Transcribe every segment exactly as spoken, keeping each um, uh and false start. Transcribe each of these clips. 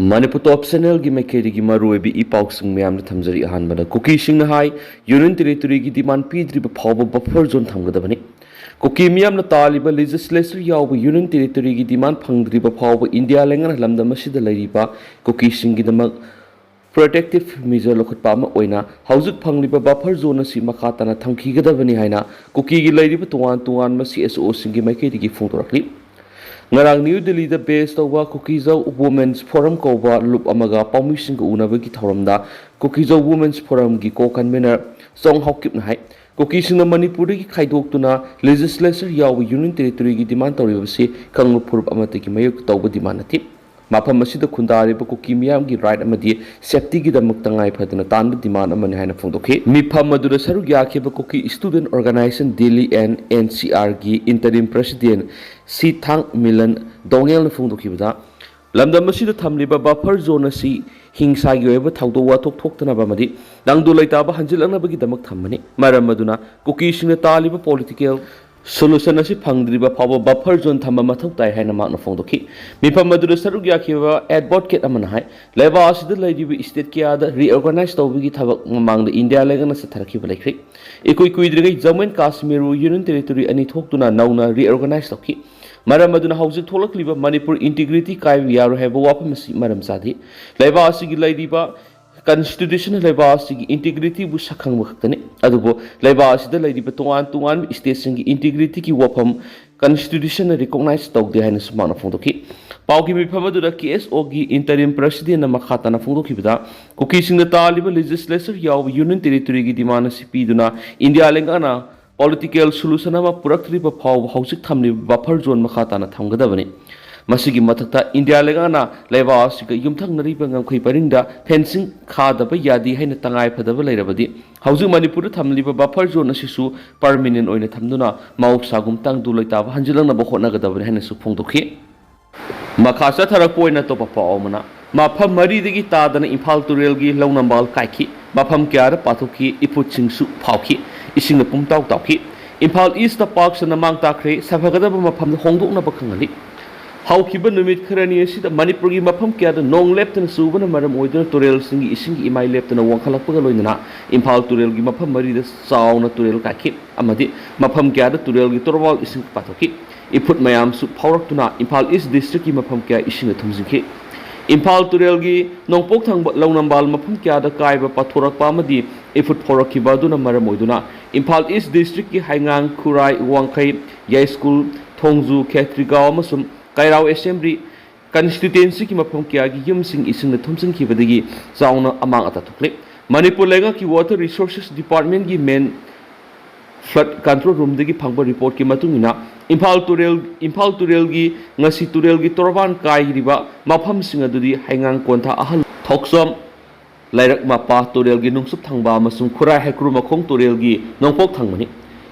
ꯃꯅꯤꯄꯨꯔ ꯇꯣꯞ ꯆꯦꯅꯦꯜꯒꯤ ꯃꯥꯏꯀꯩꯗꯒꯤ ꯃꯔꯨꯑꯣꯏꯕ ꯏ ꯄꯥꯎꯁꯤꯡ ꯃꯌꯥꯝꯗ ꯊꯝꯖꯔꯤ꯫ ꯑꯍꯥꯟꯕꯗ, ꯀꯨꯀꯤꯁꯤꯡꯅ ꯍꯥꯏ, ꯌꯨꯅꯤꯌꯟ ꯇꯦꯔꯤꯇꯣꯔꯤꯒꯤ ꯗꯤꯃꯥꯟ ꯄꯤꯗ꯭ꯔꯤꯕ ꯐꯥꯎꯕ ꯕꯐꯔ ꯖꯣꯟ ꯊꯝꯒꯗꯕꯅꯤ꯫ ꯀꯨꯀꯤ ꯃꯤꯌꯥꯝꯅ ꯇꯥꯜꯂꯤꯕ ꯂꯦꯖꯤꯁꯂꯦꯆꯔ ꯌꯥꯎꯕ ꯌꯨꯅꯤꯌꯟ ꯇꯦꯔꯤꯇꯣꯔꯤꯒꯤ ꯗꯤꯃꯥꯟ ꯐꯪꯗ꯭ꯔꯤꯕ ꯐꯥꯎꯕ ꯏꯟꯗꯤꯌꯥ ꯂꯩꯉꯥꯛꯅ ꯂꯝꯗꯝ ꯑꯁꯤꯗ ꯂꯩꯔꯤꯕ ꯀꯨꯀꯤꯁꯤꯡꯒꯤꯗꯃꯛ ꯄ꯭ꯔꯣꯇꯦꯛꯇꯤꯚ ꯃꯤꯖꯔ ꯂꯧꯈꯠꯄ ꯑꯃ ꯑꯣꯏꯅ ꯍꯧꯖꯤꯛ ꯐꯪꯂꯤꯕ ꯕꯐꯔ ꯖꯣꯟ ꯑꯁꯤ ꯃꯈꯥ ꯇꯥꯅ ꯊꯝꯈꯤꯒꯗꯕꯅꯤ ꯍꯥꯏꯅ ꯀꯨꯀꯤꯒꯤ ꯂꯩꯔꯤꯕ ꯇꯣꯉꯥꯟ ꯇꯣꯉꯥꯟꯕ ꯁꯤ ꯑꯦꯁ ꯑꯣꯁꯤꯡꯒꯤ ꯃꯥꯏꯀꯩꯗꯒꯤ ꯐꯣꯡꯗꯣꯔꯛꯂꯤ꯫ ꯉꯔꯥꯡ ꯅ꯭ꯌꯨ ꯗꯤꯜꯂꯤꯗ ꯕꯦꯁ ꯇꯧꯕ ꯀꯨꯀꯤꯖꯧ ꯋꯨꯃꯦꯟꯁ ꯐꯣꯔꯝ ꯀꯧꯕ ꯂꯨꯞ ꯑꯃꯒ ꯄꯥꯎꯃꯤꯁꯤꯡꯒ ꯎꯅꯕꯒꯤ ꯊꯧꯔꯝꯗ ꯀꯨꯀꯤꯖꯧ ꯋꯨꯃꯦꯟꯁ ꯐꯣꯔꯝꯒꯤ ꯀꯣ ꯀꯟꯚꯦꯅꯔ ꯆꯣꯡ ꯍꯥꯎꯀꯤꯞꯅ ꯍꯥꯏ, ꯀꯨꯀꯤꯁꯤꯡꯅ ꯃꯅꯤꯄꯨꯔꯗꯒꯤ ꯈꯥꯏꯗꯣꯛꯇꯨꯅ ꯂꯦꯖꯤꯁꯂꯦꯆꯔ ꯌꯥꯎꯕ ꯌꯨꯅꯤꯌꯟ ꯇꯦꯔꯤꯇꯣꯔꯤꯒꯤ ꯗꯤꯃꯥꯟ ꯇꯧꯔꯤꯕꯁꯤ ꯀꯥꯡꯂꯨꯞ ꯐꯨꯔꯨꯞ ꯑꯃꯠꯇꯒꯤ ꯃꯥꯌꯣꯛꯇ ꯇꯧꯕ ꯗꯤꯃꯥꯟ ꯅꯠꯇꯦ꯫ ꯃꯐꯝ ꯑꯁꯤꯗ ꯈꯨꯟꯗꯥꯔꯤꯕ ꯀꯨꯀꯤ ꯃꯤꯌꯥꯝꯒꯤ ꯔꯥꯏꯠ ꯑꯃꯗꯤ ꯁꯦꯐꯇꯤꯒꯤꯗꯃꯛ ꯇꯉꯥꯏ ꯐꯗꯅ ꯇꯥꯟꯕ ꯗꯤꯃꯥꯟ ꯑꯃꯅꯤ ꯍꯥꯏꯅ ꯐꯣꯡꯗꯣꯛꯈꯤ꯫ ꯃꯤꯐꯝ ꯑꯗꯨꯗ ꯁꯔꯨꯛ ꯌꯥꯈꯤꯕ Kuki student organization Delhi N N C ꯑꯥꯔꯒꯤ ꯏꯟꯇꯔꯤꯝ ꯄ꯭ꯔꯦꯁꯤꯗꯦꯟꯠ ꯁꯤ ꯊꯥꯡ ꯃꯤꯂꯟ ꯗꯣꯉꯦꯜꯅ ꯐꯣꯡꯗꯣꯛꯈꯤꯕꯗ, ꯂꯝꯗꯝ ꯑꯁꯤꯗ ꯊꯝꯂꯤꯕ ꯕꯐꯔ ꯖꯣꯟ ꯑꯁꯤ ꯍꯤꯡꯁꯥꯒꯤ ꯑꯣꯏꯕ ꯊꯧꯗꯣꯛ ꯋꯥꯊꯣꯛ ꯊꯣꯛꯇꯅꯕ ꯑꯃꯗꯤ ꯇꯪꯗꯨ ꯂꯩꯇꯥꯕ ꯍꯟꯖꯤꯜꯂꯛꯅꯕꯒꯤꯗꯃꯛ ꯊꯝꯕꯅꯤ꯫ ꯃꯔꯝ ꯑꯗꯨꯅ ꯀꯨꯀꯤꯁꯤꯡꯅ ꯇꯥꯜꯂꯤꯕ ꯄꯣꯂꯤꯇꯤꯀꯦꯜ ꯁꯣꯂꯨꯁꯟ ꯑꯁꯤ ꯐꯪꯗ꯭ꯔꯤꯕ ꯐꯥꯎꯕ ꯕꯐꯔ ꯖꯣꯟ ꯊꯝꯕ ꯃꯊꯧ ꯇꯥꯏ ꯍꯥꯏꯅ ꯃꯍꯥꯛꯅ ꯐꯣꯡꯗꯣꯛꯈꯤ꯫ ꯃꯤꯐꯝ ꯑꯗꯨꯗ ꯁꯔꯨꯛ ꯌꯥꯈꯤꯕ ꯑꯦꯗꯚꯣꯀꯦꯠ ꯑꯃꯅ ꯍꯥꯏ, ꯂꯩꯕꯥꯛ ꯑꯁꯤꯗ ꯂꯩꯔꯤꯕ ꯁ꯭ꯇꯦꯠ ꯀꯌꯥꯗ ꯔꯤꯑꯣꯔꯒꯅꯥꯏꯖ ꯇꯧꯕꯒꯤ ꯊꯕꯛ ꯃꯃꯥꯡꯗ ꯏꯟꯗꯤꯌꯥ ꯂꯩꯉꯥꯛꯅ ꯆꯠꯊꯔꯛꯈꯤꯕ ꯂꯩꯈ꯭ꯔꯦ꯫ ꯏꯀꯨꯏ ꯀꯨꯏꯗ꯭ꯔꯤꯉꯩ ꯖꯝꯃꯨ ꯑꯦꯟ ꯀꯥꯁꯃꯤꯔꯕꯨ ꯌꯨꯅꯤꯌꯟ ꯇꯦꯔꯤꯇꯣꯔꯤ ꯑꯅꯤ ꯊꯣꯛꯇꯨꯅ ꯅꯧꯅ ꯔꯤꯑꯣꯔꯒꯅꯥꯏꯖ ꯇꯧꯈꯤ꯫ ꯃꯔꯝ ꯑꯗꯨꯅ ꯍꯧꯖꯤꯛ ꯊꯣꯛꯂꯛꯂꯤꯕ ꯃꯅꯤꯄꯨꯔ ꯏꯟꯇꯤꯒ꯭ꯔꯤꯇꯤ ꯀꯥꯏꯕ ꯌꯥꯔꯣꯏ ꯍꯥꯏꯕ ꯋꯥꯐꯝ ꯑꯁꯤ ꯃꯔꯝ ꯆꯥꯗꯦ꯫ ꯂꯩꯕꯥꯛ ꯑꯁꯤꯒꯤ ꯂꯩꯔꯤꯕ ꯀꯟꯁꯇꯤꯇ꯭ꯌꯨꯁꯟꯅ ꯂꯩꯕꯥꯛ ꯑꯁꯤꯒꯤ ꯏꯟꯇꯤꯒ꯭ꯔꯤꯇꯤꯕꯨ ꯁꯛꯈꯪꯕ ꯈꯛꯇꯅꯤ꯫ ꯑꯗꯨꯕꯨ ꯂꯩꯕꯥꯛ ꯑꯁꯤꯗ ꯂꯩꯔꯤꯕ ꯇꯣꯉꯥꯟ ꯇꯣꯉꯥꯟꯕ ꯁ꯭ꯇꯦꯠꯁꯤꯡꯒꯤ ꯏꯟꯇꯤꯒ꯭ꯔꯤꯇꯤꯒꯤ ꯋꯥꯐꯝ ꯀꯟꯁꯇꯤꯇ꯭ꯌꯨꯁꯟꯅ ꯔꯤꯀꯣꯛꯅꯥꯏꯖ ꯇꯧꯗꯦ ꯍꯥꯏꯅꯁꯨ ꯃꯍꯥꯛꯅ ꯐꯣꯡꯗꯣꯛꯈꯤ꯫ ꯄꯥꯎꯒꯤ ꯃꯤꯐꯝ ꯑꯗꯨꯗ ꯀꯦ ꯑꯦꯁ ꯑꯣꯒꯤ ꯏꯟꯇꯔꯤꯝ ꯄ꯭ꯔꯦꯁꯤꯗꯦꯟꯠꯅ ꯃꯈꯥ ꯇꯥꯅ ꯐꯣꯡꯗꯣꯛꯈꯤꯕꯗ, ꯀꯨꯀꯤꯁꯤꯡꯅ ꯇꯥꯜꯂꯤꯕ ꯂꯦꯖꯤꯁꯂꯦꯆꯔ ꯌꯥꯎꯕ ꯌꯨꯅꯤꯌꯟ ꯇꯦꯔꯤꯇꯣꯔꯤꯒꯤ ꯗꯤꯃꯥꯟ ꯑꯁꯤ ꯄꯤꯗꯨꯅ ꯏꯟꯗꯤꯌꯥ ꯂꯩꯉꯥꯛꯅ ꯄꯣꯂꯤꯇꯤꯀꯦꯜ ꯁꯣꯂꯨꯁꯟ ꯑꯃ ꯄꯨꯔꯛꯇ꯭ꯔꯤꯕ ꯐꯥꯎꯕ ꯍꯧꯖꯤꯛ ꯊꯝꯂꯤꯕ ꯕꯐꯔ ꯖꯣꯟ ꯃꯈꯥ ꯇꯥꯅ ꯊꯝꯒꯗꯕꯅꯤ꯫ ꯃꯁꯤꯒꯤ ꯃꯊꯛꯇ ꯏꯟꯗꯤꯌꯥ ꯂꯩꯉꯥꯛꯅ ꯂꯩꯕꯥꯛ ꯑꯁꯤꯒ ꯌꯨꯝꯊꯪꯅꯔꯤꯕ ꯉꯝꯈꯩ ꯄꯔꯤꯡꯗ ꯐꯦꯟꯁꯤꯡ ꯈꯥꯗꯕ ꯌꯥꯗꯦ ꯍꯥꯏꯅ ꯇꯉꯥꯏ ꯐꯗꯕ ꯂꯩꯔꯕꯗꯤ, ꯍꯧꯖꯤꯛ ꯃꯅꯤꯄꯨꯔꯗ ꯊꯝꯂꯤꯕ ꯕꯐꯔ ꯖꯣꯟ ꯑꯁꯤꯁꯨ ꯄꯔꯃꯤꯅꯦꯟ ꯑꯣꯏꯅ ꯊꯝꯗꯨꯅ ꯃꯍꯧꯁꯥꯒꯨꯝ ꯇꯪꯗꯨ ꯂꯩꯇꯥꯕ ꯍꯟꯖꯤꯜꯂꯛꯅꯕ ꯍꯣꯠꯅꯒꯗꯕꯅꯤ ꯍꯥꯏꯅꯁꯨ ꯐꯣꯡꯗꯣꯛꯈꯤ꯫ ꯃꯈꯥ ꯆꯠꯊꯔꯛꯄ ꯑꯣꯏꯅ ꯑꯇꯣꯞꯄ ꯄꯥꯎ ꯑꯃꯅ, ꯃꯐꯝ ꯃꯔꯤꯗꯒꯤ ꯇꯥꯗꯅ ꯏꯝꯐꯥꯜ ꯇꯨꯔꯦꯜꯒꯤ ꯂꯧ ꯅꯝꯕꯥꯜ ꯀꯥꯏꯈꯤ, ꯃꯐꯝ ꯀꯌꯥꯗ ꯄꯥꯊꯣꯛꯈꯤ, ꯏꯐꯨꯠꯁꯤꯡꯁꯨ ꯐꯥꯎꯈꯤ, ꯏꯁꯤꯡꯅ ꯄꯨꯝꯇꯥꯎ ꯇꯥꯎꯈꯤ꯫ ꯏꯝꯐꯥꯜ ꯏꯁꯇ ꯄꯥꯛ ꯁꯟꯅ ꯃꯥꯡ ꯇꯥꯛꯈ꯭ꯔꯦ, ꯁꯥꯐꯒꯗꯕ ꯃꯐꯝꯗ ꯍꯣꯡꯗꯣꯛꯅꯕ ꯈꯪꯍꯜꯂꯤ꯫ ꯍꯧꯈꯤꯕ ꯅꯨꯃꯤꯠ ꯈꯔꯅꯤ ꯑꯁꯤꯗ ꯃꯅꯤꯄꯨꯔꯒꯤ ꯃꯐꯝ ꯀꯌꯥꯗ ꯅꯣꯡ ꯂꯦꯞꯇꯅ ꯆꯨꯕꯅ ꯃꯔꯝ ꯑꯣꯏꯗꯨꯅ ꯇꯨꯔꯦꯜꯁꯤꯡꯒꯤ ꯏꯁꯤꯡꯒꯤ ꯏꯃꯥꯏ ꯂꯦꯞꯇꯅ ꯋꯥꯡꯈꯠꯂꯛꯄꯒ ꯂꯣꯏꯅꯅ ꯏꯝꯐꯥꯜ ꯇꯨꯔꯦꯜꯒꯤ ꯃꯐꯝ ꯃꯔꯤꯗ ꯆꯥꯎꯅ ꯇꯨꯔꯦꯜ ꯀꯥꯏꯈꯤ ꯑꯃꯗꯤ ꯃꯐꯝ ꯀꯌꯥꯗ ꯇꯨꯔꯦꯜꯒꯤ ꯇꯣꯔꯕꯥꯜ ꯏꯁꯤꯡ ꯄꯥꯊꯣꯛꯈꯤ꯫ ꯏꯐꯨꯠ ꯃꯌꯥꯝꯁꯨ ꯐꯥꯎꯔꯛꯇꯨꯅ ꯏꯝꯐꯥꯜ ꯏꯁ ꯗꯤꯁꯇ꯭ꯔꯤꯛꯀꯤ ꯃꯐꯝ ꯀꯌꯥ ꯏꯁꯤꯡꯅ ꯊꯨꯝꯖꯤꯟꯈꯤ꯫ ꯏꯝꯐꯥꯜ ꯇꯨꯔꯦꯜꯒꯤ ꯅꯣꯡꯄꯣꯛ ꯊꯪꯕ ꯂꯧꯅꯝꯕꯥꯜ ꯃꯐꯝ ꯀꯌꯥꯗ ꯀꯥꯏꯕ ꯄꯥꯊꯣꯔꯛꯄ ꯑꯃꯗꯤ ꯏꯐꯨꯠ ꯐꯥꯎꯔꯛꯈꯤꯕ ꯑꯗꯨꯅ ꯃꯔꯝ ꯑꯣꯏꯗꯨꯅ ꯏꯝꯐꯥꯜ ꯏꯁ ꯗꯤꯁꯇ꯭ꯔꯤꯛꯀꯤ ꯍꯩꯉꯥꯡ, ꯈꯨꯔꯥꯏ, ꯋꯥꯡꯈꯩ, ꯌꯥꯏꯁ꯭ꯀꯨꯜ, ꯊꯣꯡꯖꯨ, ꯈꯦꯇ꯭ꯔꯤꯒꯥꯎ ꯑꯃꯁꯨꯡ ꯀꯩꯔꯥꯎ ꯑꯦꯁꯦꯝꯕ꯭ꯂꯤ ꯀꯟꯁꯇꯤꯇ꯭ꯋꯦꯟꯁꯤꯒꯤ ꯃꯐꯝ ꯀꯌꯥꯒꯤ ꯌꯨꯝꯁꯤꯡ ꯏꯁꯤꯡꯅ ꯊꯨꯝꯖꯤꯟꯈꯤꯕꯗꯒꯤ ꯆꯥꯎꯅ ꯑꯃꯥꯡ ꯑꯇꯥ ꯊꯣꯛꯂꯦ꯫ ꯃꯅꯤꯄꯨꯔ ꯂꯩꯉꯥꯛꯀꯤ ꯋꯥꯇꯔ ꯔꯤꯁꯣꯔꯁꯦꯁ ꯗꯤꯄꯥꯔꯠꯃꯦꯟꯒꯤ ꯃꯦꯟ ꯐ꯭ꯂꯗ ꯀꯟꯇ꯭ꯔꯣꯜ ꯔꯨꯝꯗꯒꯤ ꯐꯪꯕ ꯔꯤꯄꯣꯔꯠꯀꯤ ꯃꯇꯨꯡ ꯏꯟꯅ ꯏꯝꯐꯥꯜ ꯇꯨꯔꯦꯜ, ꯏꯝꯐꯥꯜ ꯇꯨꯔꯦꯜꯒꯤ ꯉꯁꯤ ꯇꯨꯔꯦꯜꯒꯤ ꯇꯣꯔꯕꯥꯟ ꯀꯥꯏꯔꯤꯕ ꯃꯐꯝꯁꯤꯡ ꯑꯗꯨꯗꯤ ꯍꯩꯉꯥꯡ ꯀꯣꯟꯊꯥ ꯑꯍꯜ, ꯊꯣꯛꯆꯣꯝ, ꯂꯩꯔꯛ ꯃꯄꯥ ꯇꯨꯔꯦꯜꯒꯤ ꯅꯨꯡꯆꯨꯞ ꯊꯪꯕ ꯑꯃꯁꯨꯡ ꯈꯨꯔꯥꯏ ꯍꯩꯀ꯭ꯔꯨ ꯃꯈꯣꯡ ꯇꯨꯔꯦꯜꯒꯤ ꯅꯣꯡꯄꯣꯛ ꯊꯪꯕꯅꯤ꯫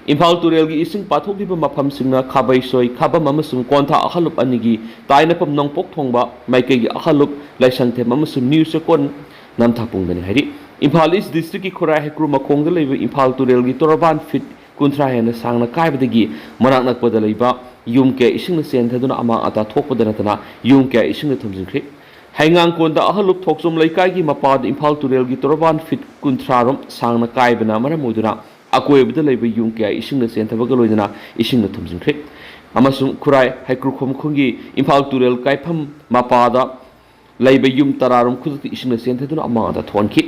ꯏꯝꯐꯥꯜ ꯇꯨꯔꯦꯜꯒꯤ ꯏꯁꯤꯡ ꯄꯥꯊꯣꯛꯂꯤꯕ ꯃꯐꯝꯁꯤꯡꯅ ꯈꯥꯕꯩꯁꯣꯏ, ꯈꯥꯕꯝ ꯑꯃꯁꯨꯡ ꯀꯣꯟꯊꯥ ꯑꯍꯜꯂꯨꯞ ꯑꯅꯤꯒꯤ ꯇꯥꯏꯅꯐꯝ ꯅꯣꯡꯄꯣꯛ ꯊꯣꯡꯕ ꯃꯥꯏꯀꯩꯒꯤ ꯑꯍꯜꯂꯨꯞ ꯂꯥꯏꯁꯪꯊꯦꯝ ꯑꯃꯁꯨꯡ ꯅ꯭ꯌꯨ ꯆꯦꯀꯣꯟ ꯅꯝꯊꯥꯄꯨꯡꯗꯅꯤ ꯍꯥꯏꯔꯤ꯫ ꯏꯝꯐꯥꯜ ꯏꯁ ꯗꯤꯁꯇ꯭ꯔꯤꯛꯀꯤ ꯈꯨꯔꯥꯏ ꯍꯩꯀ꯭ꯔꯨ ꯃꯈꯣꯡꯗ ꯂꯩꯕ ꯏꯝꯐꯥꯜ ꯇꯨꯔꯦꯜꯒꯤ ꯇꯣꯔꯕꯥꯟ ꯐꯤꯠ ꯀꯨꯟꯊ꯭ꯔꯥ ꯍꯦꯟꯅ ꯁꯥꯡꯅ ꯀꯥꯏꯕꯗꯒꯤ ꯃꯅꯥꯛ ꯅꯛꯄꯗ ꯂꯩꯕ ꯌꯨꯝ ꯀꯌꯥ ꯏꯁꯤꯡꯅ ꯆꯦꯟꯊꯗꯨꯅ ꯑꯃꯥꯡ ꯑꯇꯥ ꯊꯣꯛꯄꯗ ꯅꯠꯇꯅ ꯌꯨꯝ ꯀꯌꯥ ꯏꯁꯤꯡꯅ ꯊꯨꯝꯖꯤꯟꯈ꯭ꯔꯦ꯫ ꯍꯩꯉꯥꯡꯀꯣꯟꯗ ꯑꯍꯜꯂꯨꯞ ꯊꯣꯛꯆꯣꯝ ꯂꯩꯀꯥꯏꯒꯤ ꯃꯄꯥꯗ ꯏꯝꯐꯥꯜ ꯇꯨꯔꯦꯜꯒꯤ ꯇꯣꯔꯕꯥꯟ ꯐꯤꯠ ꯀꯨꯟꯊ꯭ꯔꯥ ꯔꯣꯝ ꯁꯥꯡꯅ ꯀꯥꯏꯕꯅ ꯃꯔꯝ ꯑꯣꯏꯗꯨꯅ ꯑꯀꯣꯏꯕꯗ ꯂꯩꯕ ꯌꯨꯝ ꯀꯌꯥ ꯏꯁꯤꯡꯅ ꯆꯦꯟꯊꯕꯒ ꯂꯣꯏꯅꯅ ꯏꯁꯤꯡꯅ ꯊꯨꯝꯖꯤꯟꯈ꯭ꯔꯦ꯫ ꯑꯃꯁꯨꯡ ꯈꯨꯔꯥꯏ ꯍꯩꯀ꯭ꯔꯨ ꯈꯣꯝꯈꯣꯡꯒꯤ ꯏꯝꯐꯥꯜ ꯇꯨꯔꯦꯜ ꯀꯥꯏꯐꯝ ꯃꯄꯥꯗ ꯂꯩꯕ ꯌꯨꯝ ꯇꯔꯥ ꯔꯣꯝ ꯈꯨꯗꯛꯇ ꯏꯁꯤꯡꯅ ꯆꯦꯟꯊꯗꯨꯅ ꯑꯃꯥꯡ ꯑꯇꯥ ꯊꯣꯛꯍꯟꯈꯤ꯫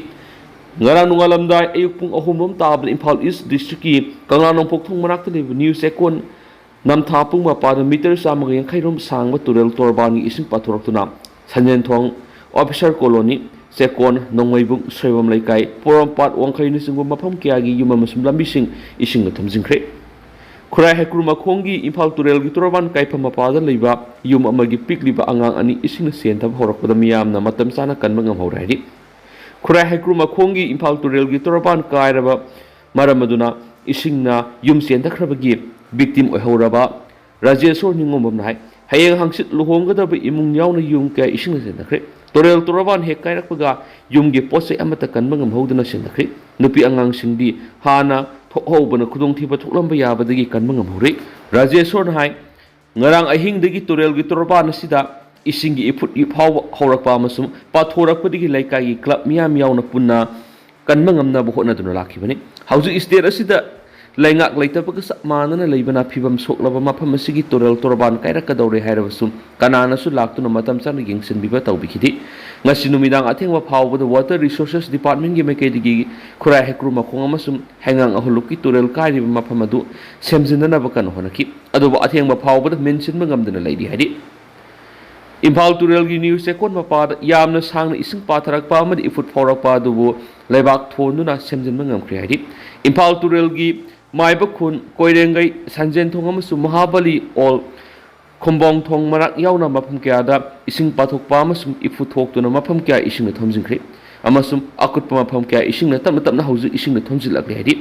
ꯉꯔꯥꯡ ꯅꯣꯡꯉꯥꯜꯂꯝꯗꯥꯏ ꯑꯌꯨꯛ ꯄꯨꯡ ꯑꯍꯨꯝ ꯔꯣꯝ ꯇꯥꯕꯗ ꯏꯝꯐꯥꯜ ꯏꯁ ꯗꯤꯁꯇ꯭ꯔꯤꯛꯀꯤ ꯀꯪꯂꯥ ꯅꯣꯡꯄꯣꯛ ꯊꯣꯡ ꯃꯅꯥꯛꯇ ꯂꯩꯕ ꯅ꯭ꯌꯨ ꯆꯦꯀꯣꯟ ꯅꯝꯊꯥ ꯄꯨꯡ ꯃꯄꯥꯗ ꯃꯤꯇꯔ ꯆꯥꯝꯃꯒ ꯌꯥꯡꯈꯩ ꯔꯣꯝ ꯁꯥꯡꯕ ꯇꯨꯔꯦꯜ ꯇꯣꯔꯕꯥꯟꯒꯤ ꯏꯁꯤꯡ ꯄꯥꯊꯣꯔꯛꯇꯨꯅ ꯁꯟꯖꯦꯟꯊꯣꯡ, ꯑꯣꯐꯤꯁꯔ ꯀꯣꯂꯣꯅꯤ, ꯆꯦꯀꯣꯟ, ꯅꯣꯡꯃꯩꯕꯨꯡ, ꯁꯣꯏꯕꯝ ꯂꯩꯀꯥꯏ, ꯄꯣꯔꯣꯝꯄꯥꯠ, ꯋꯥꯡꯈꯩꯅꯆꯤꯡꯕ ꯃꯐꯝ ꯀꯌꯥꯒꯤ ꯌꯨꯝ ꯑꯃꯁꯨꯡ ꯂꯝꯕꯤꯁꯤꯡ ꯏꯁꯤꯡꯅ ꯊꯨꯝꯖꯤꯟꯈ꯭ꯔꯦ꯫ ꯈꯨꯔꯥꯏ ꯍꯩꯀ꯭ꯔꯨ ꯃꯈꯣꯡꯒꯤ ꯏꯝꯐꯥꯜ ꯇꯨꯔꯦꯜꯒꯤ ꯇꯣꯔꯕꯥꯟ ꯀꯥꯏꯐꯝ ꯃꯄꯥꯗ ꯂꯩꯕ ꯌꯨꯝ ꯑꯃꯒꯤ ꯄꯤꯛꯂꯤꯕ ꯑꯉꯥꯡ ꯑꯅꯤ ꯏꯁꯤꯡꯅ ꯆꯦꯟꯊꯕ ꯍꯧꯔꯛꯄꯗ ꯃꯤꯌꯥꯝꯅ ꯃꯇꯝ ꯆꯥꯅ ꯀꯟꯕ ꯉꯝꯍꯧꯔꯦ ꯍꯥꯏꯔꯤ꯫ ꯈꯨꯔꯥꯏ ꯍꯩꯀ꯭ꯔꯨ ꯃꯈꯣꯡꯒꯤ ꯏꯝꯐꯥꯜ ꯇꯨꯔꯦꯜꯒꯤ ꯇꯣꯔꯕꯥꯟ ꯀꯥꯏꯔꯕ ꯃꯔꯝ ꯑꯗꯨꯅ ꯏꯁꯤꯡꯅ ꯌꯨꯝ ꯆꯦꯟꯊꯈ꯭ꯔꯕꯒꯤ ꯚꯤꯛꯇꯤꯝ ꯑꯣꯏꯍꯧꯔꯕ ꯔꯥꯖꯦꯁꯣꯔ ꯅꯤꯉꯣꯝꯕꯝꯅ ꯍꯥꯏ, ꯍꯌꯦꯡ ꯍꯪꯆꯤꯠ ꯂꯨꯍꯣꯡꯒꯗꯕ ꯏꯃꯨꯡ ꯌꯥꯎꯅ ꯌꯨꯝ ꯀꯌꯥ ꯏꯁꯤꯡꯅ ꯆꯦꯟꯊꯈ꯭ꯔꯦ꯫ ꯇꯨꯔꯦꯜ ꯇꯣꯔꯕꯥꯟ ꯍꯦꯛ ꯀꯥꯏꯔꯛꯄꯒ ꯌꯨꯝꯒꯤ ꯄꯣꯠ ꯆꯩ ꯑꯃꯠꯇ ꯀꯟꯕ ꯉꯝꯍꯧꯗꯅ ꯆꯦꯟꯊꯈ꯭ꯔꯦ꯫ ꯅꯨꯄꯤ ꯑꯉꯥꯡꯁꯤꯡꯗꯤ ꯍꯥꯟꯅ ꯊꯣꯛꯍꯧꯕꯅ ꯈꯨꯗꯣꯡꯊꯤꯕ ꯊꯣꯛꯂꯝꯕ ꯌꯥꯕꯗꯒꯤ ꯀꯟꯕ ꯉꯝꯍꯧꯔꯦ꯫ ꯔꯥꯖꯦꯁꯣꯔꯅ ꯍꯥꯏ, ꯉꯔꯥꯡ ꯑꯍꯤꯡꯗꯒꯤ ꯇꯨꯔꯦꯜꯒꯤ ꯇꯣꯔꯕꯥꯟ ꯑꯁꯤꯗ ꯏꯁꯤꯡꯒꯤ ꯏꯐꯨꯠ ꯏꯐꯥꯎꯕ ꯍꯧꯔꯛꯄ ꯑꯃꯁꯨꯡ ꯄꯥꯊꯣꯔꯛꯄꯗꯒꯤ ꯂꯩꯀꯥꯏꯒꯤ ꯀ꯭ꯂꯕ ꯃꯤꯌꯥꯝ ꯌꯥꯎꯅ ꯄꯨꯟꯅ ꯀꯟꯕ ꯉꯝꯅꯕ ꯍꯣꯠꯅꯗꯨꯅ ꯂꯥꯛꯈꯤꯕꯅꯤ꯫ ꯍꯧꯖꯤꯛ ꯁ꯭ꯇꯦꯠ ꯑꯁꯤꯗ ꯂꯩꯉꯥꯛ ꯂꯩꯇꯕꯒ ꯆꯞ ꯃꯥꯟꯅꯅ ꯂꯩꯕꯅ ꯐꯤꯕꯝ ꯁꯣꯛꯂꯕ ꯃꯐꯝ ꯑꯁꯤꯒꯤ ꯇꯨꯔꯦꯜ ꯇꯣꯔꯕꯥꯟ ꯀꯥꯏꯔꯛꯀꯗꯧꯔꯦ ꯍꯥꯏꯔꯕꯁꯨ ꯀꯅꯥꯅꯁꯨ ꯂꯥꯛꯇꯨꯅ ꯃꯇꯝ ꯆꯥꯅ ꯌꯦꯡꯁꯤꯟꯕꯤꯕ ꯇꯧꯕꯤꯈꯤꯗꯦ꯫ ꯉꯁꯤ ꯅꯨꯃꯤꯗꯥꯡ ꯑꯊꯦꯡꯕ ꯐꯥꯎꯕꯗ Water Resources Departmentꯀꯤ ꯃꯥꯏꯀꯩꯗꯒꯤ ꯈꯨꯔꯥꯏ ꯍꯩꯀ꯭ꯔꯨ ꯃꯈꯣꯡ ꯑꯃꯁꯨꯡ ꯍꯩꯉꯥꯡ ꯑꯍꯨꯜꯂꯨꯞꯀꯤ ꯇꯨꯔꯦꯜ ꯀꯥꯏꯔꯤꯕ ꯃꯐꯝ ꯑꯗꯨ ꯁꯦꯝꯖꯤꯟꯅꯅꯕ ꯀꯟꯅ ꯍꯣꯠꯅꯈꯤ꯫ ꯑꯗꯨꯕꯨ ꯑꯊꯦꯡꯕ ꯐꯥꯎꯕꯗ ꯃꯦꯟꯁꯤꯟꯕ ꯉꯝꯗꯅ ꯂꯩꯔꯤ ꯍꯥꯏꯔꯤ꯫ ꯏꯝꯐꯥꯜ ꯇꯨꯔꯦꯜꯒꯤ ꯅ꯭ꯌꯨ ꯆꯦꯛꯀꯣꯟ ꯃꯄꯥꯗ ꯌꯥꯝꯅ ꯁꯥꯡꯅ ꯏꯁꯤꯡ ꯄꯥꯊꯔꯛꯄ ꯑꯃꯗꯤ ꯏꯐꯨꯠ ꯐꯥꯎꯔꯛꯄ ꯑꯗꯨꯕꯨ ꯂꯩꯕꯥꯛ ꯊꯣꯟꯗꯨꯅ ꯁꯦꯝꯖꯤꯟꯕ ꯉꯝꯈ꯭ꯔꯦ ꯍꯥꯏꯔꯤ꯫ ꯏꯝꯐꯥꯜ ꯇꯨꯔꯦꯜꯒꯤ ꯃꯥꯏꯕ ꯈꯨꯟ, ꯀꯣꯏꯔꯦꯡꯒꯩ, ꯁꯟꯖꯦꯟꯊꯣꯡ ꯑꯃꯁꯨꯡ ꯃꯍꯥꯕꯂꯤ ꯑꯣꯜ ꯈꯨꯝꯕꯣꯡ ꯊꯣꯡ ꯃꯅꯥꯛ ꯌꯥꯎꯅ ꯃꯐꯝ ꯀꯌꯥꯗ ꯏꯁꯤꯡ ꯄꯥꯊꯣꯛꯄ ꯑꯃꯁꯨꯡ ꯏꯐꯨꯠ ꯊꯣꯛꯇꯨꯅ ꯃꯐꯝ ꯀꯌꯥ ꯏꯁꯤꯡꯅ ꯊꯨꯝꯖꯤꯟꯈ꯭ꯔꯦ ꯑꯃꯁꯨꯡ ꯑꯀꯨꯠꯄ ꯃꯐꯝ ꯀꯌꯥ ꯏꯁꯤꯡꯅ ꯇꯞꯅ ꯇꯞꯅ ꯍꯧꯖꯤꯛ ꯏꯁꯤꯡꯅ ꯊꯨꯝꯖꯤꯜꯂꯛꯂꯦ ꯍꯥꯏꯔꯤ꯫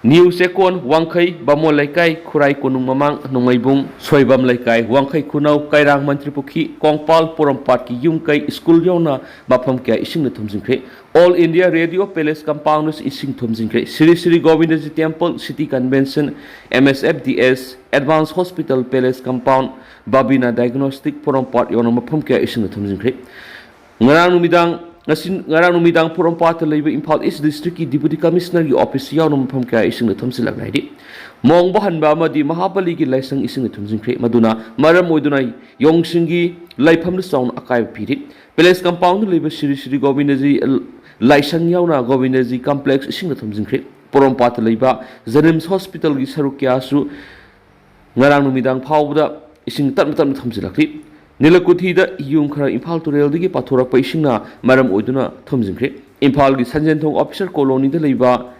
ꯅ꯭ꯌꯨ ꯆꯦꯛꯀꯣꯟ, ꯋꯥꯡꯈꯩ, ꯕꯥꯃꯣꯟ ꯂꯩꯀꯥꯏ, ꯈꯨꯔꯥꯏ ꯀꯣꯅꯨꯡ ꯃꯃꯥꯡ, ꯅꯣꯡꯃꯩꯕꯨꯡ, ꯁꯣꯏꯕꯝ ꯂꯩꯀꯥꯏ, ꯋꯥꯡꯈꯩ ꯈꯨꯅꯧ, ꯀꯩꯔꯥꯡ ꯃꯟꯇ꯭ꯔꯤꯄꯨꯈ꯭ꯔꯤ, ꯀꯣꯡꯄꯥꯜ ꯄꯣꯔꯣꯝꯄꯥꯠꯀꯤ ꯌꯨꯝ ꯀꯩ, ꯁ꯭ꯀꯨꯜ ꯌꯥꯎꯅ ꯃꯐꯝ ꯀꯌꯥ ꯏꯁꯤꯡꯅ ꯊꯨꯝꯖꯤꯟꯈ꯭ꯔꯦ꯫ All India Radio Palace compound ꯏꯁꯤꯡ ꯊꯨꯝꯖꯤꯟꯈ꯭ꯔꯦ꯫ Shri Shri Govindaji Temple, City Convention, M S F D S, Advanced Hospital Palace compound, Babina Diagnostic, ꯄꯣꯔꯣꯝꯄꯥꯠ ꯌꯥꯎꯅ ꯃꯐꯝ ꯀꯌꯥ ꯏꯁꯤꯡꯅ ꯊꯨꯝꯖꯤꯟꯈ꯭ꯔꯦ꯫ ꯉꯔꯥꯡ ꯅꯨꯃꯤꯗꯥꯡ, ꯉꯁꯤ, ꯉꯔꯥꯡ ꯅꯨꯃꯤꯗꯥꯡ ꯄꯣꯔꯣꯝꯄꯥꯠꯇ ꯂꯩꯕ ꯏꯝꯐꯥꯜ ꯏꯁ ꯗꯤꯁꯇ꯭ꯔꯤꯛꯀꯤ ꯗꯤꯄꯨꯇꯤ ꯀꯃꯤꯁꯅꯔꯒꯤ ꯑꯣꯐꯤꯁ ꯌꯥꯎꯅ ꯃꯐꯝ ꯀꯌꯥ ꯏꯁꯤꯡꯅ ꯊꯨꯝꯖꯤꯜꯂꯛꯂꯦ ꯍꯥꯏꯔꯤ꯫ ꯃꯣꯡꯕ ꯍꯟꯕ ꯑꯃꯗꯤ ꯃꯍꯥꯕꯂꯤꯒꯤ ꯂꯥꯏꯁꯪ ꯏꯁꯤꯡꯅ ꯊꯨꯝꯖꯤꯟꯈ꯭ꯔꯦ, ꯃꯗꯨꯅ ꯃꯔꯝ ꯑꯣꯏꯗꯨꯅ ꯌꯣꯡꯁꯤꯡꯒꯤ ꯂꯩꯐꯝꯗ ꯆꯥꯎꯅ ꯑꯀꯥꯏꯕ ꯄꯤꯔꯤ꯫ Palace compound ꯂꯩꯕ ꯁ꯭ꯔꯤ ꯁ꯭ꯔꯤ ꯒꯣꯕꯤꯟꯗꯖꯤ ꯂꯥꯏꯁꯪ ꯌꯥꯎꯅ ꯒꯣꯕꯤꯟꯗꯖꯤ complex ꯏꯁꯤꯡꯅ ꯊꯨꯝꯖꯤꯟꯈ꯭ꯔꯦ꯫ ꯄꯣꯔꯣꯝꯄꯥꯠꯇ ꯂꯩꯕ JNIMS Hospitalꯒꯤ ꯁꯔꯨꯛ ꯀꯌꯥꯁꯨ ꯉꯔꯥꯡ ꯅꯨꯃꯤꯗꯥꯡ ꯐꯥꯎꯕꯗ ꯏꯁꯤꯡ ꯇꯞꯅ ꯇꯞꯅ ꯊꯨꯝꯖꯤꯜꯂꯛꯂꯤ꯫ ꯅꯤꯂꯀꯨꯊꯤꯗ ꯌꯨꯝ ꯈꯔ ꯏꯝꯐꯥꯜ ꯇꯨꯔꯦꯜꯗꯒꯤ ꯄꯥꯊꯣꯔꯛꯄ ꯏꯁꯤꯡꯅ ꯃꯔꯝ ꯑꯣꯏꯗꯨꯅ ꯊꯨꯝꯖꯤꯟꯈ꯭ꯔꯦ꯫ ꯏꯝꯐꯥꯜꯒꯤ ꯁꯟꯖꯦꯟꯊꯣꯡ officer colonyꯗ ꯂꯩꯕ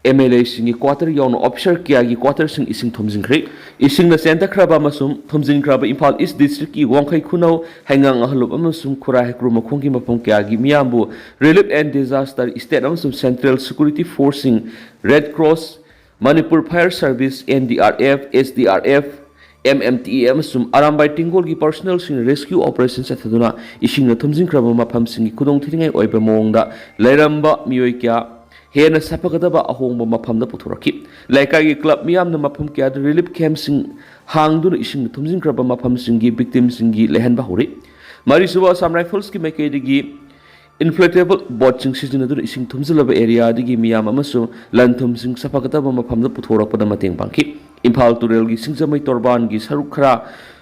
MLAꯁꯤꯡꯒꯤ quarter ꯌꯥꯎꯅ officer ꯀꯌꯥꯒꯤ quarterꯁꯤꯡ ꯏꯁꯤꯡ ꯊꯨꯝꯖꯤꯟꯈ꯭ꯔꯦ꯫ ꯏꯁꯤꯡꯅ ꯆꯦꯟꯊꯈ꯭ꯔꯕ ꯑꯃꯁꯨꯡ ꯊꯨꯝꯖꯤꯟꯈ꯭ꯔꯕ ꯏꯝꯐꯥꯜ ꯏꯁ ꯗꯤꯁꯇ꯭ꯔꯤꯛꯀꯤ ꯋꯥꯡꯈꯩ ꯈꯨꯅꯧ, ꯍꯩꯉꯥꯡ ꯑꯍꯜꯂꯨꯞ ꯑꯃꯁꯨꯡ ꯈꯨꯔꯥꯏ ꯍꯩꯀ꯭ꯔꯨ ꯃꯈꯣꯡꯒꯤ ꯃꯐꯝ ꯀꯌꯥꯒꯤ ꯃꯤꯌꯥꯝꯕꯨ Relief and Disaster, state ꯑꯃꯁꯨꯡ central security forceꯁꯤꯡ, Red Cross, Manipur Fire Service, NDRF, SDRF, MMTA ꯑꯃꯁꯨꯡ ꯑꯔꯥꯝꯕꯥꯏ ꯇꯤꯡꯒꯣꯜꯒꯤ personnelꯁꯤꯡꯅ rescue operation ꯆꯠꯊꯗꯨꯅ ꯏꯁꯤꯡꯅ ꯊꯨꯝꯖꯤꯟꯈ꯭ꯔꯕ ꯃꯐꯝꯁꯤꯡꯒꯤ ꯈꯨꯗꯣꯡꯊꯤꯅꯤꯡꯉꯥꯏ ꯑꯣꯏꯕ ꯃꯑꯣꯡꯗ ꯂꯩꯔꯝꯕ ꯃꯤꯑꯣꯏ ꯀꯌꯥ ꯍꯦꯟꯅ ꯁꯥꯐꯒꯗꯕ ꯑꯍꯣꯡꯕ ꯃꯐꯝꯗ ꯄꯨꯊꯣꯔꯛꯈꯤ꯫ ꯂꯩꯀꯥꯏꯒꯤ ꯀ꯭ꯂꯕ ꯃꯤꯌꯥꯝꯅ ꯃꯐꯝ ꯀꯌꯥꯗ ꯔꯤꯂꯤꯐ ꯀꯦꯝꯞꯁꯤꯡ ꯍꯥꯡꯗꯨꯅ ꯏꯁꯤꯡꯅ ꯊꯨꯝꯖꯤꯟꯈ꯭ꯔꯕ ꯃꯐꯝꯁꯤꯡꯒꯤ ꯚꯤꯛꯇꯤꯝꯁꯤꯡꯒꯤ ꯂꯩꯍꯟꯕ ꯍꯧꯔꯤ꯫ ꯃꯔꯤꯁꯨꯕ ꯑꯁꯥꯝ ꯔꯥꯏꯐꯜꯁꯀꯤ ꯃꯥꯏꯀꯩꯗꯒꯤ ꯏꯟꯐ꯭ꯂꯦꯇꯦꯕꯜ ꯕꯣꯠꯁꯤꯡ ꯁꯤꯖꯤꯟꯅꯗꯨꯅ ꯏꯁꯤꯡ ꯊꯨꯝꯖꯤꯜꯂꯕ ꯑꯦꯔꯤꯌꯥꯗꯒꯤ ꯃꯤꯌꯥꯝ ꯑꯃꯁꯨꯡ ꯂꯟ ꯊꯨꯝꯁꯤꯡ ꯁꯥꯐꯒꯗꯕ ꯃꯐꯝꯗ ꯄꯨꯊꯣꯔꯛꯄꯗ ꯃꯇꯦꯡ ꯄꯥꯡꯈꯤ꯫ ꯏꯝꯐꯥꯜ ꯇꯨꯔꯦꯜꯒꯤ ꯁꯤꯡꯖꯃꯩ ꯇꯣꯔꯕꯥꯟꯒꯤ ꯁꯔꯨꯛ ꯈꯔ,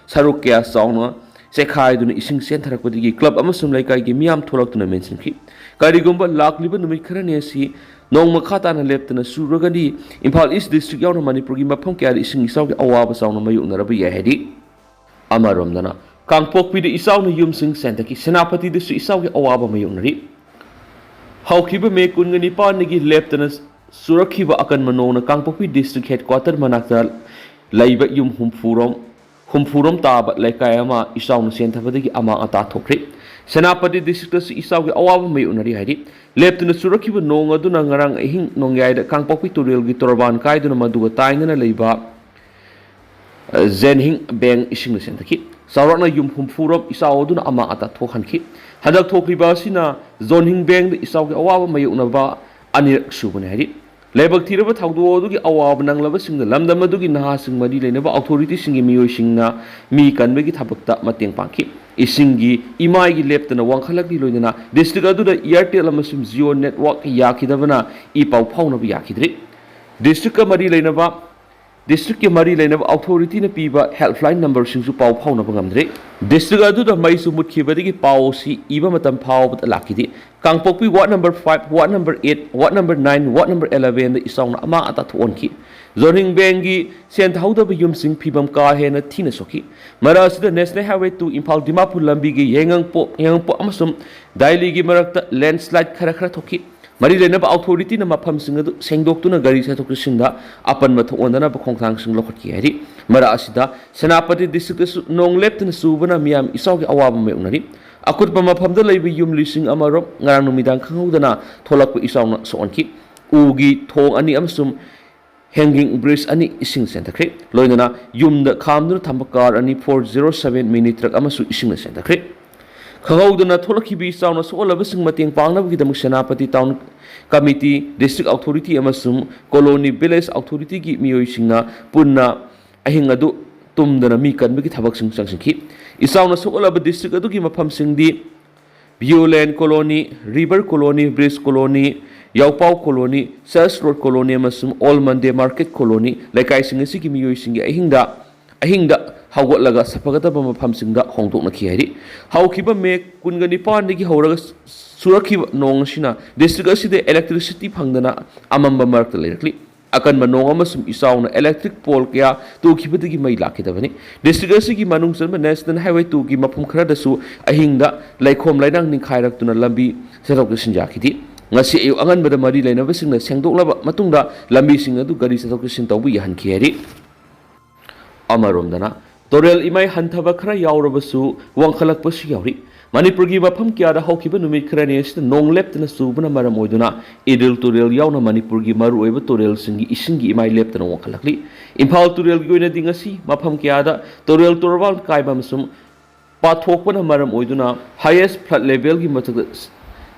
ꯁꯔꯨꯛ ꯀꯌꯥ ꯆꯥꯎꯅ ꯆꯦꯛꯈꯥꯏꯗꯨꯅ ꯏꯁꯤꯡ ꯆꯦꯟꯊꯔꯛꯄꯗꯒꯤ ꯀ꯭ꯂꯕ ꯑꯃꯁꯨꯡ ꯂꯩꯀꯥꯏꯒꯤ ꯃꯤꯌꯥꯝ ꯊꯣꯛꯂꯛꯇꯨꯅ ꯃꯦꯟꯁꯤꯟꯈꯤ꯫ ꯀꯔꯤꯒꯨꯝꯕ ꯂꯥꯛꯂꯤꯕ ꯅꯨꯃꯤꯠ ꯈꯔꯅꯤ ꯑꯁꯤ ꯅꯣꯡ ꯃꯈꯥ ꯇꯥꯅ ꯂꯦꯞꯇꯅ ꯆꯨꯔꯒꯗꯤ ꯏꯝꯐꯥꯜ ꯏꯁ ꯗꯤꯁꯇ꯭ꯔꯤꯛ ꯌꯥꯎꯅ ꯃꯅꯤꯄꯨꯔꯒꯤ ꯃꯐꯝ ꯀꯌꯥꯗ ꯏꯁꯤꯡ ꯏꯆꯥꯎꯒꯤ ꯑꯋꯥꯕ ꯆꯥꯎꯅ ꯃꯥꯌꯣꯛꯅꯔꯕ ꯌꯥꯏ ꯍꯥꯏꯔꯤ꯫ ꯑꯃꯔꯣꯝꯗꯅ ꯀꯥꯡꯄꯣꯛꯄꯤꯗ ꯏꯆꯥꯎꯅ ꯌꯨꯝꯁꯤꯡ ꯆꯦꯟꯊꯈꯤ꯫ ꯁꯦꯅꯥꯄꯇꯤꯗꯁꯨ ꯏꯆꯥꯎꯒꯤ ꯑꯋꯥꯕ ꯃꯥꯌꯣꯛꯅꯔꯤ꯫ ꯍꯧꯈꯤꯕ ꯃꯦ ꯀꯨꯟꯒ ꯅꯤꯄꯥꯟꯗꯒꯤ ꯂꯦꯞꯇꯅ ꯆꯨꯔꯛꯈꯤꯕ ꯑꯀꯟꯕ ꯅꯣꯡꯅ ꯀꯥꯡꯄꯣꯛꯄꯤ ꯗꯤꯁꯇ꯭ꯔꯤꯛ ꯍꯦꯗꯀ꯭ꯋꯥꯇꯔ ꯃꯅꯥꯛꯇ ꯂꯩꯕ ꯌꯨꯝ ꯍꯨꯝꯐꯨꯔꯣꯝ, ꯍꯨꯝꯐꯨꯔꯣꯝ ꯇꯥꯕ ꯂꯩꯀꯥꯏ ꯑꯃ ꯏꯆꯥꯎꯅ ꯆꯦꯟꯊꯕꯗꯒꯤ ꯑꯃꯥꯡ ꯑꯇꯥ ꯊꯣꯛꯈ꯭ꯔꯦ꯫ ꯁꯦꯅꯥꯄꯇꯤ ꯗꯤꯁꯇ꯭ꯔꯤꯛꯇꯁꯨ ꯏꯆꯥꯎꯒꯤ ꯑꯋꯥꯕ ꯃꯥꯌꯣꯛꯅꯔꯤ ꯍꯥꯏꯔꯤ꯫ ꯂꯦꯞꯇꯅ ꯆꯨꯔꯛꯈꯤꯕ ꯅꯣꯡ ꯑꯗꯨꯅ ꯉꯔꯥꯡ ꯑꯍꯤꯡ ꯅꯣꯡꯌꯥꯏꯗ ꯀꯥꯡꯄꯣꯛꯄꯤ ꯇꯨꯔꯦꯜꯒꯤ ꯇꯣꯔꯕꯥꯟ ꯀꯥꯏꯗꯨꯅ ꯃꯗꯨꯒ ꯇꯥꯏꯅꯅ ꯂꯩꯕ ꯖꯦꯟꯍꯤꯡ ꯕꯦꯡ ꯏꯁꯤꯡꯅ ꯆꯦꯟꯊꯈꯤ꯫ ꯆꯥꯎꯔꯥꯛꯅ ꯌꯨꯝ ꯍꯨꯝꯐꯨꯔꯣꯝ ꯏꯆꯥꯎ ꯑꯗꯨꯅ ꯑꯃꯥꯡ ꯑꯇꯥ ꯊꯣꯛꯍꯟꯈꯤ꯫ ꯍꯟꯗꯛ ꯊꯣꯛꯂꯤꯕ ꯑꯁꯤꯅ ꯖꯣꯟꯍꯤꯡ ꯕꯦꯡꯗ ꯏꯆꯥꯎꯒꯤ ꯑꯋꯥꯕ ꯃꯥꯌꯣꯛꯅꯕ ꯑꯅꯤꯔꯛ ꯁꯨꯕꯅꯤ ꯍꯥꯏꯔꯤ꯫ ꯂꯥꯏꯕꯛ ꯊꯤꯔꯕ ꯊꯧꯗꯣꯛ ꯑꯗꯨꯒꯤ ꯑꯋꯥꯕ ꯅꯪꯂꯕꯁꯤꯡꯗ ꯂꯝꯗꯝ ꯑꯗꯨꯒꯤ ꯅꯍꯥꯁꯤꯡ ꯃꯔꯤ ꯂꯩꯅꯕ ꯑꯣꯊꯣꯔꯤꯇꯤꯁꯤꯡꯒꯤ ꯃꯤꯑꯣꯏꯁꯤꯡꯅ ꯃꯤ ꯀꯟꯕꯒꯤ ꯊꯕꯛꯇ ꯃꯇꯦꯡ ꯄꯥꯡꯈꯤ꯫ ꯏꯁꯤꯡꯒꯤ ꯏꯃꯥꯏꯒꯤ ꯂꯦꯞꯇꯅ ꯋꯥꯡꯈꯠꯂꯛꯂꯤ ꯂꯣꯏꯅꯅ ꯗꯤꯁꯇ꯭ꯔꯤꯛ ꯑꯗꯨꯗ ꯏꯌꯥꯔꯇꯦꯜ ꯑꯃꯁꯨꯡ ꯖꯤꯑꯣ ꯅꯦꯠꯋꯥꯛ ꯌꯥꯈꯤꯗꯕꯅ ꯏ ꯄꯥꯎ ꯐꯥꯎꯅꯕ ꯌꯥꯈꯤꯗ꯭ꯔꯤ꯫ ꯗꯤꯁꯇ꯭ꯔꯤꯛꯀ ꯃꯔꯤ ꯂꯩꯅꯕ ꯗꯤꯁꯇ꯭ꯔꯤꯛꯀꯤ ꯃꯔꯤ ꯂꯩꯅꯕ ꯑꯣꯊꯣꯔꯤꯇꯤꯅ ꯄꯤꯕ ꯍꯦꯜꯞꯂꯥꯏꯟ ꯅꯝꯕꯔꯁꯤꯡꯁꯨ ꯄꯥꯎ ꯐꯥꯎꯅꯕ ꯉꯝꯗ꯭ꯔꯦ꯫ ꯗꯤꯁꯇ꯭ꯔꯤꯛ ꯑꯗꯨꯗ ꯃꯩꯁꯨ ꯃꯨꯠꯈꯤꯕꯗꯒꯤ ꯄꯥꯎ ꯑꯁꯤ ꯏꯕ ꯃꯇꯝ ꯐꯥꯎꯕꯗ ꯂꯥꯛꯈꯤꯗꯦ꯫ Kangpokpi ward number five, ward number eight, ward number nine, ward number ꯑꯦꯂꯚꯦꯟꯗ ꯏꯆꯥꯎꯅ ꯑꯃꯥꯡ ꯑꯇꯥ ꯊꯣꯛꯍꯟꯈꯤ꯫ ꯖꯣꯟꯍꯤꯡ ꯕꯦꯡꯒꯤ ꯁꯦꯟ ꯊꯧꯍꯧꯗꯕ ꯌꯨꯝꯁꯤꯡ ꯐꯤꯕꯝ ꯀꯥ ꯍꯦꯟꯅ ꯊꯤꯅ ꯁꯣꯛꯈꯤ꯫ ꯃꯔꯛ ꯑꯁꯤꯗ national highway two Imphal Dimapur ꯂꯝꯕꯤꯒꯤ ꯌꯥꯏꯉꯪꯄꯣꯛ, ꯌꯥꯏꯉꯪꯄꯣꯛ ꯑꯃꯁꯨꯡ ꯗꯥꯏꯂꯤꯒꯤ ꯃꯔꯛꯇ ꯂꯦꯟꯁꯂꯥꯏꯗ ꯈꯔ ꯈꯔ ꯊꯣꯛꯈꯤ꯫ ꯃꯔꯤ ꯂꯩꯅꯕ ꯑꯣꯊꯣꯔꯤꯇꯤꯅ ꯃꯐꯝꯁꯤꯡ ꯑꯗꯨ ꯁꯦꯡꯗꯣꯛꯇꯨꯅ ꯒꯥꯔꯤ ꯆꯠꯊꯣꯛ ꯆꯠꯁꯤꯟꯗ ꯑꯄꯟꯕ ꯊꯣꯛꯍꯟꯗꯅꯕ ꯈꯣꯡꯊꯥꯡꯁꯤꯡ ꯂꯧꯈꯠꯈꯤ ꯍꯥꯏꯔꯤ꯫ ꯃꯔꯛ ꯑꯁꯤꯗ ꯁꯦꯅꯥꯄꯇꯤ ꯗꯤꯁꯇ꯭ꯔꯤꯛꯇꯁꯨ ꯅꯣꯡ ꯂꯦꯞꯇꯅ ꯆꯨꯕꯅ ꯃꯤꯌꯥꯝ ꯏꯆꯥꯎꯒꯤ ꯑꯋꯥꯕ ꯃꯥꯌꯣꯛꯅꯔꯤ꯫ ꯑꯀꯨꯠꯄ ꯃꯐꯝꯗ ꯂꯩꯕ ꯌꯨꯝ ꯂꯤꯁꯤꯡ ꯑꯃꯔꯣꯝ ꯉꯔꯥꯡ ꯅꯨꯃꯤꯗꯥꯡ ꯈꯪꯍꯧꯗꯅ ꯊꯣꯛꯂꯛꯄ ꯏꯆꯥꯎꯅ ꯁꯣꯛꯍꯟꯈꯤ꯫ ꯎꯒꯤ ꯊꯣꯡ ꯑꯅꯤ ꯑꯃꯁꯨꯡ ꯍꯦꯡꯒꯤꯡ ꯕ꯭ꯔꯤꯖ ꯑꯅꯤ ꯏꯁꯤꯡ ꯆꯦꯟꯊꯈ꯭ꯔꯦ꯫ ꯂꯣꯏꯅꯅ ꯌꯨꯝꯗ ꯈꯥꯝꯗꯨꯅ ꯊꯝꯕ ꯀꯥꯔ ꯑꯅꯤ, four zero seven mini truck ꯑꯃꯁꯨ ꯏꯁꯤꯡꯅ ꯆꯦꯟꯊꯈ꯭ꯔꯦ꯫ ꯈꯪꯍꯧꯗꯅ ꯊꯣꯛꯂꯛꯈꯤꯕ ꯏꯆꯥꯎꯅ ꯁꯣꯛꯍꯜꯂꯕꯁꯤꯡ ꯃꯇꯦꯡ ꯄꯥꯡꯅꯕꯒꯤꯗꯃꯛ Senapati town committee, district authority ꯑꯃꯁꯨꯡ ꯀꯣꯂꯣꯅꯤ ꯚꯤꯂꯦꯖ ꯑꯣꯊꯣꯔꯤꯇꯤꯒꯤ ꯃꯤꯑꯣꯏꯁꯤꯡꯅ ꯄꯨꯟꯅ ꯑꯍꯤꯡ ꯑꯗꯨ ꯇꯨꯝꯗꯅ ꯃꯤ ꯀꯟꯕꯒꯤ ꯊꯕꯛꯁꯤꯡ ꯆꯪꯁꯤꯟꯈꯤ꯫ ꯏꯆꯥꯎꯅ ꯁꯣꯛꯍꯜꯂꯕ ꯗꯤꯁꯇ꯭ꯔꯤꯛ ꯑꯗꯨꯒꯤ ꯃꯐꯝꯁꯤꯡꯗꯤ ꯚꯤꯌꯣꯂꯦꯟ colony, river colony, bridge colony, ꯌꯥꯎꯄꯥꯎ ꯀꯣꯂꯣꯅꯤ, ꯆꯔꯆ ꯔꯣꯗ ꯀꯣꯂꯣꯅꯤ ꯑꯃꯁꯨꯡ ꯑꯣꯜ ꯃꯟꯗꯦ ꯃꯥꯔꯀꯦꯠ ꯀꯣꯂꯣꯅꯤ ꯂꯩꯀꯥꯏꯁꯤꯡ ꯑꯁꯤꯒꯤ ꯃꯤꯑꯣꯏꯁꯤꯡꯒꯤ ꯑꯍꯤꯡꯗ ꯑꯍꯤꯡꯗ ꯍꯧꯒꯠꯂꯒ ꯁꯥꯐꯒꯗꯕ ꯃꯐꯝꯁꯤꯡꯗ ꯍꯣꯡꯗꯣꯛꯅꯈꯤ ꯍꯥꯏꯔꯤ꯫ ꯍꯧꯈꯤꯕ ꯃꯦ ꯀꯨꯟꯒ ꯅꯤꯄꯥꯟꯗꯒꯤ ꯍꯧꯔꯒ ꯆꯨꯔꯛꯈꯤꯕ ꯅꯣꯡ ꯑꯁꯤꯅ ꯗꯤꯁꯇ꯭ꯔꯤꯛ ꯑꯁꯤꯗ ꯏꯂꯦꯛꯇ꯭ꯔꯤꯁꯤꯇꯤ ꯐꯪꯗꯅ ꯑꯃꯝꯕ ꯃꯔꯛꯇ ꯂꯩꯔꯛꯂꯤ꯫ ꯑꯀꯟꯕ ꯅꯣꯡ ꯑꯃꯁꯨꯡ ꯏꯆꯥꯎꯅ ꯏꯂꯦꯛꯇ꯭ꯔꯤꯛ ꯄꯣꯜ ꯀꯌꯥ ꯇꯨꯈꯤꯕꯗꯒꯤ ꯃꯩ ꯂꯥꯛꯈꯤꯗꯕꯅꯤ꯫ ꯗꯤꯁꯇ꯭ꯔꯤꯛ ꯑꯁꯤꯒꯤ ꯃꯅꯨꯡ ꯆꯟꯕ ꯅꯦꯁꯅꯦꯜ ꯍꯥꯏꯋꯦ ꯇꯨꯒꯤ ꯃꯐꯝ ꯈꯔꯗꯁꯨ ꯑꯍꯤꯡꯗ ꯂꯩꯈꯣꯝ ꯂꯩꯅꯥꯡ ꯅꯤꯡꯈꯥꯏꯔꯛꯇꯨꯅ ꯂꯝꯕꯤ ꯆꯠꯊꯣꯛ ꯆꯠꯁꯤꯟ ꯌꯥꯈꯤꯗꯦ꯫ ꯉꯁꯤ ꯑꯌꯨꯛ ꯑꯉꯟꯕꯗ ꯃꯔꯤ ꯂꯩꯅꯕꯁꯤꯡꯅ ꯁꯦꯡꯗꯣꯛꯂꯕ ꯃꯇꯨꯡꯗ ꯂꯝꯕꯤꯁꯤꯡ ꯑꯗꯨ ꯒꯥꯔꯤ ꯆꯠꯊꯣꯛ ꯆꯠꯁꯤꯟ ꯇꯧꯕ ꯌꯥꯍꯟꯈꯤ ꯍꯥꯏꯔꯤ꯫ ꯑꯃꯔꯣꯝꯗꯅ, ꯇꯨꯔꯦꯜ ꯏꯃꯥꯏ ꯍꯟꯊꯕ ꯈꯔ ꯌꯥꯎꯔꯕꯁꯨ ꯋꯥꯡꯈꯠꯂꯛꯄꯁꯨ ꯌꯥꯎꯔꯤ꯫ ꯃꯅꯤꯄꯨꯔꯒꯤ ꯃꯐꯝ ꯀꯌꯥꯗ ꯍꯧꯈꯤꯕ ꯅꯨꯃꯤꯠ ꯈꯔꯅꯤ ꯑꯁꯤꯗ ꯅꯣꯡ ꯂꯦꯞꯇꯅ ꯆꯨꯕꯅ ꯃꯔꯝ ꯑꯣꯏꯗꯨꯅ ꯏꯔꯤꯜ ꯇꯨꯔꯦꯜ ꯌꯥꯎꯅ ꯃꯅꯤꯄꯨꯔꯒꯤ ꯃꯔꯨꯑꯣꯏꯕ ꯇꯨꯔꯦꯜꯁꯤꯡꯒꯤ ꯏꯁꯤꯡꯒꯤ ꯏꯃꯥꯏ ꯂꯦꯞꯇꯅ ꯋꯥꯡꯈꯠꯂꯛꯂꯤ꯫ ꯏꯝꯐꯥꯜ ꯇꯨꯔꯦꯜꯒꯤ ꯑꯣꯏꯅꯗꯤ ꯉꯁꯤ ꯃꯐꯝ ꯀꯌꯥꯗ ꯇꯨꯔꯦꯜ ꯇꯣꯔꯕꯥꯟ ꯀꯥꯏꯕ ꯑꯃꯁꯨꯡ ꯄꯥꯊꯣꯛꯄꯅ ꯃꯔꯝ ꯑꯣꯏꯗꯨꯅ highest flood levelꯒꯤ ꯃꯊꯛꯇ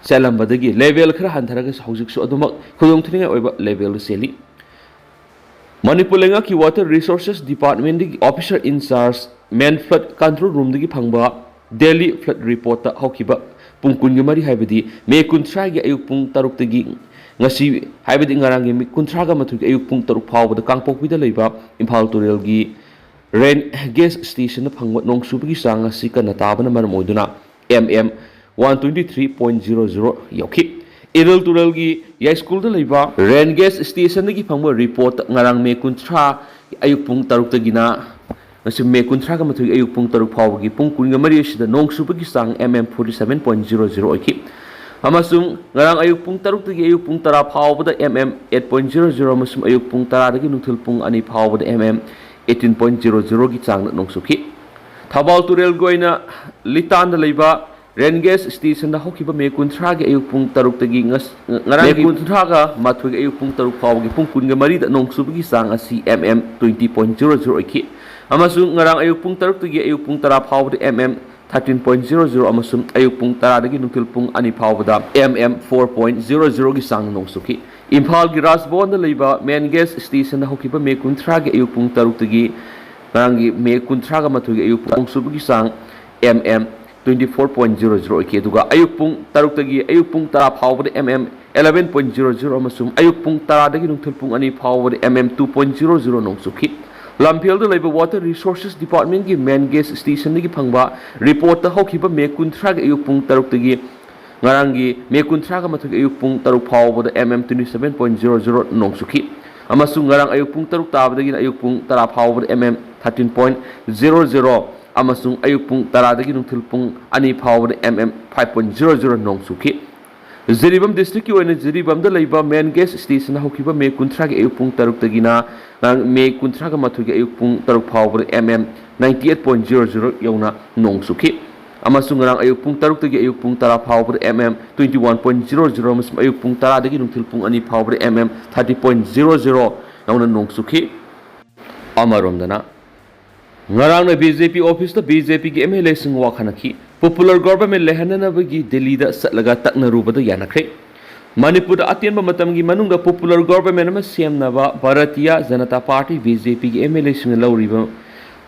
ꯆꯦꯜꯂꯝꯕꯗꯒꯤ level ꯈꯔ ꯍꯟꯊꯔꯒ ꯍꯧꯖꯤꯛꯁꯨ ꯑꯗꯨꯃꯛ ꯈꯨꯗꯣꯡꯊꯤꯅꯤꯡꯉꯥꯏ ꯑꯣꯏꯕ levelꯗ ꯆꯦꯜꯂꯤ꯫ ꯃꯅꯤꯄꯨꯔ ꯂꯩꯉꯥꯛꯀꯤ Water Resources Departmentꯗꯒꯤ officer in charge main flood control roomꯗꯒꯤ ꯐꯪꯕ daily flood reportꯇ ꯍꯧꯈꯤꯕ ꯄꯨꯡ ꯀꯨꯟꯒ ꯃꯔꯤ, ꯍꯥꯏꯕꯗꯤ ꯃꯦ ꯀꯨꯟꯊ꯭ꯔꯥꯒꯤ ꯑꯌꯨꯛ ꯄꯨꯡ ꯇꯔꯨꯛꯇꯒꯤ ꯉꯁꯤ, ꯍꯥꯏꯕꯗꯤ ꯉꯔꯥꯡꯒꯤ ꯃꯦ ꯀꯨꯟꯊ꯭ꯔꯥꯒ ꯃꯥꯊꯣꯏꯒꯤ ꯑꯌꯨꯛ ꯄꯨꯡ ꯇꯔꯨꯛ ꯐꯥꯎꯕꯗ ꯀꯥꯡꯄꯣꯛꯄꯤꯗ ꯂꯩꯕ ꯏꯝꯐꯥꯜ ꯇꯨꯔꯦꯜꯒꯤ rain gauge stationꯗ ꯐꯪꯕ ꯅꯣꯡ ꯆꯨꯕꯒꯤ ꯆꯥꯡ ꯑꯁꯤ ꯀꯟꯅ ꯇꯥꯕꯅ ꯃꯔꯝ ꯑꯣꯏꯗꯨꯅ M M one twenty three point zero zero ꯌꯧꯈꯤ꯫ Iril ꯇꯨꯔꯦꯜꯒꯤ ꯌꯥꯏꯁ꯭ꯀꯨꯜꯗ ꯂꯩꯕ rain gauge stationꯗꯒꯤ ꯐꯪꯕ reportꯇ ꯉꯔꯥꯡ ꯃꯦ ꯀꯨꯟꯊ꯭ꯔꯥ ꯑꯌꯨꯛ ꯄꯨꯡ ꯇꯔꯨꯛꯇꯒꯤꯅ ꯉꯁꯤ ꯃꯦ ꯀꯨꯟꯊ꯭ꯔꯥꯒ ꯃꯥꯊꯣꯏ ꯑꯌꯨꯛ ꯄꯨꯡ ꯇꯔꯨꯛ ꯐꯥꯎꯕꯒꯤ ꯄꯨꯡ ꯀꯨꯟꯒ ꯃꯔꯤ ꯑꯁꯤꯗ ꯅꯣꯡ ꯆꯨꯕꯒꯤ ꯆꯥꯡ M M forty seven point zero zero ꯑꯣꯏꯈꯤ꯫ ꯑꯃꯁꯨꯡ ꯉꯔꯥꯡ ꯑꯌꯨꯛ ꯄꯨꯡ ꯇꯔꯨꯛꯇꯒꯤ ꯑꯌꯨꯛ ꯄꯨꯡ ꯇꯔꯥ ꯐꯥꯎꯕꯗ M M eight point zero zero ꯑꯃꯁꯨꯡ ꯑꯌꯨꯛ ꯄꯨꯡ ꯇꯔꯥꯗꯒꯤ ꯅꯨꯡꯊꯤꯜ ꯄꯨꯡ ꯑꯅꯤ ꯐꯥꯎꯕꯗ M M eighteen point zero zeroꯒꯤ ꯆꯥꯡꯗ ꯅꯣꯡ ꯆꯨꯈꯤ꯫ ꯊꯧꯕꯥꯜ ꯇꯨꯔꯦꯜꯒꯤ ꯑꯣꯏꯅ ꯂꯤꯇꯥꯟꯗ ꯂꯩꯕ rain gauge stationꯗ ꯍꯧꯈꯤꯕ ꯃꯦ ꯀꯨꯟꯊ꯭ꯔꯥꯒꯤ ꯑꯌꯨꯛ ꯄꯨꯡ ꯇꯔꯨꯛꯇꯒꯤ ꯉꯁ-, ꯉꯔꯥꯡꯒꯤ ꯃꯦ ꯀꯨꯟꯊ꯭ꯔꯥꯒ ꯃꯥꯊꯣꯏꯒꯤ ꯑꯌꯨꯛ ꯄꯨꯡ ꯇꯔꯨꯛ ꯐꯥꯎꯕꯒꯤ ꯄꯨꯡ ꯀꯨꯟꯒ ꯃꯔꯤꯗ ꯅꯣꯡ ꯆꯨꯕꯒꯤ ꯆꯥꯡ ꯑꯁꯤ M M twenty point zero zero ꯑꯣꯏꯈꯤ꯫ ꯑꯃꯁꯨꯡ ꯉꯔꯥꯡ ꯑꯌꯨꯛ ꯄꯨꯡ ꯇꯔꯨꯛꯇꯒꯤ ꯑꯌꯨꯛ ꯄꯨꯡ ꯇꯔꯥ ꯐꯥꯎꯕꯗ M M thirteen point zero zero ꯑꯃꯁꯨꯡ ꯑꯌꯨꯛ ꯄꯨꯡ ꯇꯔꯥꯗꯒꯤ ꯅꯨꯡꯊꯤꯜ ꯄꯨꯡ ꯑꯅꯤ ꯐꯥꯎꯕꯗ M M four point zero zero ꯒꯤ ꯆꯥꯡ ꯅꯣꯡ ꯆꯨꯈꯤ꯫ ꯏꯝꯐꯥꯜꯒꯤ ꯔꯥꯖꯚꯋꯟꯗ ꯂꯩꯕ ꯃꯦꯟ ꯒꯦꯁ ꯁ꯭ꯇꯦꯁꯟꯗ ꯍꯧꯈꯤꯕ ꯃꯦ ꯀꯨꯟꯊ꯭ꯔꯥꯒꯤ ꯑꯌꯨꯛ ꯄꯨꯡ ꯇꯔꯨꯛꯇꯒꯤ ꯉꯔꯥꯡꯒꯤ ꯃꯦ ꯀꯨꯟꯊ꯭ꯔꯥꯒ ꯃꯥꯊꯣꯏꯒꯤ ꯑꯌꯨꯛ ꯄꯨꯡ ꯅꯣꯡ ꯆꯨꯕꯒꯤ ꯆꯥꯡ M M twenty four point zero zero ꯑꯣꯏꯈꯤ꯫ ꯑꯗꯨꯒ ꯑꯌꯨꯛ ꯄꯨꯡ ꯇꯔꯨꯛꯇꯒꯤ ꯑꯌꯨꯛ ꯄꯨꯡ ꯇꯔꯥ ꯐꯥꯎꯕꯗ M M eleven point zero zero ꯑꯃꯁꯨꯡ ꯑꯌꯨꯛ ꯄꯨꯡ ꯇꯔꯥꯗꯒꯤ ꯅꯨꯡꯊꯤꯜ ꯄꯨꯡ ꯑꯅꯤ ꯐꯥꯎꯕꯗ M M two point zero zero ꯅꯣꯡ ꯆꯨꯈꯤ꯫ ꯂꯝꯐꯦꯜꯗ ꯂꯩꯕ Water Resources Department ꯀꯤ ꯃꯦꯟ ꯒꯦꯁ ꯁ꯭ꯇꯦꯁꯟꯗꯒꯤ ꯐꯪꯕ ꯔꯤꯄꯣꯔꯠꯇ ꯍꯧꯈꯤꯕ ꯃꯦ ꯀꯨꯟꯊ꯭ꯔꯥꯒꯤ ꯑꯌꯨꯛ ꯄꯨꯡ ꯇꯔꯨꯛꯇꯒꯤ ꯉꯔꯥꯡꯒꯤ ꯃꯦ ꯀꯨꯟꯊ꯭ꯔꯥꯒ ꯃꯥꯊꯣꯏꯒꯤ ꯑꯌꯨꯛ ꯄꯨꯡ ꯇꯔꯨꯛ ꯐꯥꯎꯕꯗ M M twenty seven point zero zero ꯅꯣꯡ ꯆꯨꯈꯤ꯫ ꯑꯃꯁꯨꯡ ꯉꯔꯥꯡ ꯑꯌꯨꯛ ꯄꯨꯡ ꯇꯔꯨꯛ ꯇꯥꯕꯗꯒꯤꯅ ꯑꯌꯨꯛ ꯄꯨꯡ ꯇꯔꯥ ꯐꯥꯎꯕꯗ M M thirteen point zero zero ꯑꯃꯁꯨꯡ ꯑꯌꯨꯛ ꯄꯨꯡ ꯇꯔꯥꯗꯒꯤ ꯅꯨꯡꯊꯤꯜ ꯄꯨꯡ ꯑꯅꯤ ꯐꯥꯎꯕꯗ M M five point zero zero ꯅꯣꯡ ꯆꯨꯈꯤ꯫ ꯖꯤꯔꯤꯕꯥꯝ ꯗꯤꯁꯇ꯭ꯔꯤꯛꯀꯤ ꯑꯣꯏꯅ ꯖꯤꯔꯤꯕꯥꯝꯗ ꯂꯩꯕ ꯃꯦꯟ ꯒꯦꯁ ꯁ꯭ꯇꯦꯁꯟꯗ ꯍꯧꯈꯤꯕ ꯃꯦ ꯀꯨꯟꯊ꯭ꯔꯥꯒꯤ ꯑꯌꯨꯛ ꯄꯨꯡ ꯇꯔꯨꯛꯇꯒꯤꯅ ꯉꯔꯥꯡ ꯃꯦ ꯀꯨꯟꯊ꯭ꯔꯥꯒ ꯃꯥꯊꯣꯏꯒꯤ ꯑꯌꯨꯛ ꯄꯨꯡ ꯇꯔꯨꯛ ꯐꯥꯎꯕꯗ M M ninety eight point zero zero ꯌꯧꯅ ꯅꯣꯡ ꯆꯨꯈꯤ꯫ ꯑꯃꯁꯨꯡ ꯉꯔꯥꯡ ꯑꯌꯨꯛ ꯄꯨꯡ ꯇꯔꯨꯛꯇꯒꯤ ꯑꯌꯨꯛ ꯄꯨꯡ ꯇꯔꯥ ꯐꯥꯎꯕꯗ M M twenty one point zero zero ꯑꯃꯁꯨꯡ ꯑꯌꯨꯛ ꯄꯨꯡ ꯇꯔꯥꯗꯒꯤ ꯅꯨꯡꯊꯤꯜ ꯄꯨꯡ ꯑꯅꯤ ꯐꯥꯎꯕꯗ M M thirty point zero zero ꯌꯧꯅ ꯅꯣꯡ ꯆꯨꯈꯤ꯫ ꯑꯃꯔꯣꯝꯗꯅ, ꯉꯔꯥꯡꯅ BJP office ꯇ BJP ꯒꯤ MLA ꯁꯤꯡ ꯋꯥ ꯈꯟꯅꯈꯤ꯫ Popular government ꯂꯩꯍꯟꯅꯅꯕꯒꯤ ꯗꯤꯜꯂꯤꯗ ꯆꯠꯂꯒ ꯇꯛꯅꯔꯨꯕꯗ ꯌꯥꯅꯈ꯭ꯔꯦ꯫ ꯃꯅꯤꯄꯨꯔꯗ ꯑꯇꯦꯟꯕ ꯃꯇꯝꯒꯤ ꯃꯅꯨꯡꯗ popular government ꯑꯃ ꯁꯦꯝꯅꯕ ꯚꯥꯔꯇꯤꯌꯥ ꯖꯅꯇꯥ ꯄꯥꯔꯇꯤ, BJP ꯒꯤ MLA ꯁꯤꯡꯅ ꯂꯧꯔꯤꯕ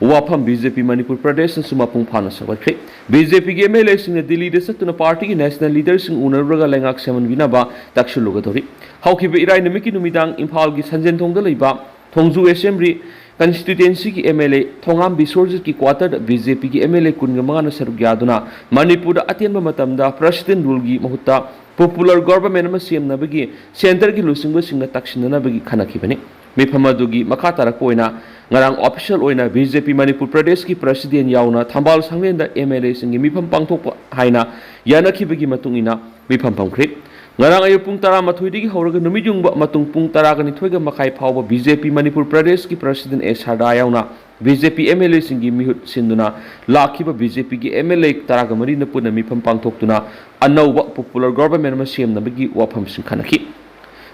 ꯋꯥꯐꯝ BJP ꯃꯅꯤꯄꯨꯔ ꯄ꯭ꯔꯗꯦꯁꯅꯁꯨ ꯃꯄꯨꯡ ꯐꯥꯅ ꯁꯧꯒꯠꯈ꯭ꯔꯦ꯫ BJP ꯒꯤ MLA ꯁꯤꯡꯅ ꯗꯤꯜꯂꯤꯗ ꯆꯠꯇꯨꯅ ꯄꯥꯔꯇꯤꯒꯤ national leader ꯁꯤꯡ ꯎꯅꯔꯨꯔꯒ ꯂꯩꯉꯥꯛ ꯁꯦꯝꯍꯟꯕꯤꯅꯕ ꯇꯛꯁꯤꯜꯂꯨꯒꯗꯧꯔꯤ꯫ ꯍꯧꯈꯤꯕ ꯏꯔꯥꯏ ꯅꯨꯃꯤꯠꯀꯤ ꯅꯨꯃꯤꯗꯥꯡ ꯏꯝꯐꯥꯜꯒꯤ ꯁꯟꯖꯦꯟꯊꯣꯡꯗ ꯂꯩꯕ ꯊꯣꯡꯖꯨ Assembly constituency ꯒꯤ MLA ꯊꯣꯉꯥꯝ ꯕꯤꯁ꯭ꯋꯔꯖꯤꯠꯀꯤ quarter ꯗ BJP ꯒꯤ MLA ꯀꯨꯟꯒ ꯃꯉꯥꯅ ꯁꯔꯨꯛ ꯌꯥꯗꯨꯅ ꯃꯅꯤꯄꯨꯔꯗ ꯑꯇꯦꯟꯕ ꯃꯇꯝꯗ President rule ꯒꯤ ꯃꯍꯨꯠꯇ popular government ꯑꯃ ꯁꯦꯝꯅꯕꯒꯤ centre ꯒꯤ ꯂꯨꯆꯤꯡꯕꯁꯤꯡꯅ ꯇꯛꯁꯤꯟꯅꯅꯕꯒꯤ ꯈꯟꯅꯈꯤꯕꯅꯤ꯫ ꯃꯤꯐꯝ ꯑꯗꯨꯒꯤ ꯃꯈꯥ ꯇꯥꯔꯛꯄ ꯑꯣꯏꯅ ꯉꯔꯥꯡ official ꯑꯣꯏꯅ BJP ꯃꯅꯤꯄꯨꯔ ꯄ꯭ꯔꯗꯦꯁꯀꯤ president ꯌꯥꯎꯅ ꯊꯝꯕꯥꯜ ꯁꯪꯂꯦꯟꯗ MLA ꯁꯤꯡꯒꯤ ꯃꯤꯐꯝ ꯄꯥꯡꯊꯣꯛꯄ ꯍꯥꯏꯅ ꯌꯥꯅꯈꯤꯕꯒꯤ ꯃꯇꯨꯡ ꯏꯟꯅ ꯃꯤꯐꯝ ꯐꯝꯈ꯭ꯔꯦ꯫ ꯉꯔꯥꯡ ꯑꯌꯨꯛ ꯄꯨꯡ ꯇꯔꯥꯃꯥꯊꯣꯏꯗꯒꯤ ꯍꯧꯔꯒ ꯅꯨꯃꯤꯠ ꯌꯨꯡꯕ ꯃꯇꯨꯡ ꯄꯨꯡ ꯇꯔꯥꯒ ꯅꯤꯊꯣꯏꯒ ꯃꯈꯥꯏ ꯐꯥꯎꯕ BJP ꯃꯅꯤꯄꯨꯔ ꯄ꯭ꯔꯗꯦꯁꯀꯤ president ꯑꯦ ꯁꯔꯗꯥ ꯌꯥꯎꯅ BJP MLA ꯁꯤꯡꯒꯤ ꯃꯤꯍꯨꯠ ꯁꯤꯟꯗꯨꯅ ꯂꯥꯛꯈꯤꯕ BJP ꯒꯤ MLA ꯇꯔꯥꯒ ꯃꯔꯤꯅ ꯄꯨꯟꯅ ꯃꯤꯐꯝ ꯄꯥꯡꯊꯣꯛꯇꯨꯅ ꯑꯅꯧꯕ popular government ꯑꯃ ꯁꯦꯝꯅꯕꯒꯤ ꯋꯥꯐꯝꯁꯤꯡ ꯈꯟꯅꯈꯤ꯫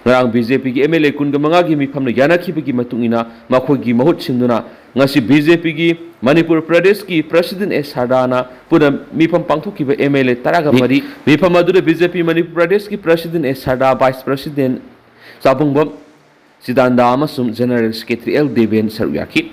ꯉꯔꯥꯡ ꯕꯤ ꯖꯦ ꯄꯤꯒꯤ ꯑꯦꯝ ꯑꯦꯜ ꯑꯦ ꯀꯨꯟꯒ ꯃꯉꯥꯒꯤ ꯃꯤꯐꯝꯅ ꯌꯥꯅꯈꯤꯕꯒꯤ ꯃꯇꯨꯡ ꯏꯟꯅ ꯃꯈꯣꯏꯒꯤ ꯃꯍꯨꯠ ꯁꯤꯟꯗꯨꯅ ꯉꯁꯤ ꯕꯤ ꯖꯦ ꯄꯤꯒꯤ ꯃꯅꯤꯄꯨꯔ ꯄ꯭ꯔꯗꯦꯁꯀꯤ ꯄ꯭ꯔꯁꯤꯗꯦꯟ ꯑꯦꯁ ꯁꯔꯗꯥꯅ ꯄꯨꯟꯅ ꯃꯤꯐꯝ ꯄꯥꯡꯊꯣꯛꯈꯤꯕ ꯑꯦꯝ ꯑꯦꯜ ꯑꯦ ꯇꯔꯥꯒ ꯃꯔꯤ꯫ ꯃꯤꯐꯝ ꯑꯗꯨꯗ ꯕꯤ ꯖꯦ ꯄꯤ ꯃꯅꯤꯄꯨꯔ ꯄ꯭ꯔꯗꯦꯁꯀꯤ ꯄ꯭ꯔꯁꯤꯗꯦꯟ ꯑꯦꯁ ꯁꯔꯗꯥ, ꯚꯥꯏꯁ ꯄ꯭ꯔꯁꯤꯗꯦꯟ ꯆꯥꯕꯨꯡꯕꯝ ꯆꯤꯗꯥꯟꯗꯥ ꯑꯃꯁꯨꯡ ꯖꯦꯅꯔꯦꯜ ꯁꯦꯀ꯭ꯔꯦꯇꯔꯤ ꯑꯦꯜ ꯗꯦꯕꯦꯟ ꯁꯔꯨꯛ ꯌꯥꯈꯤ꯫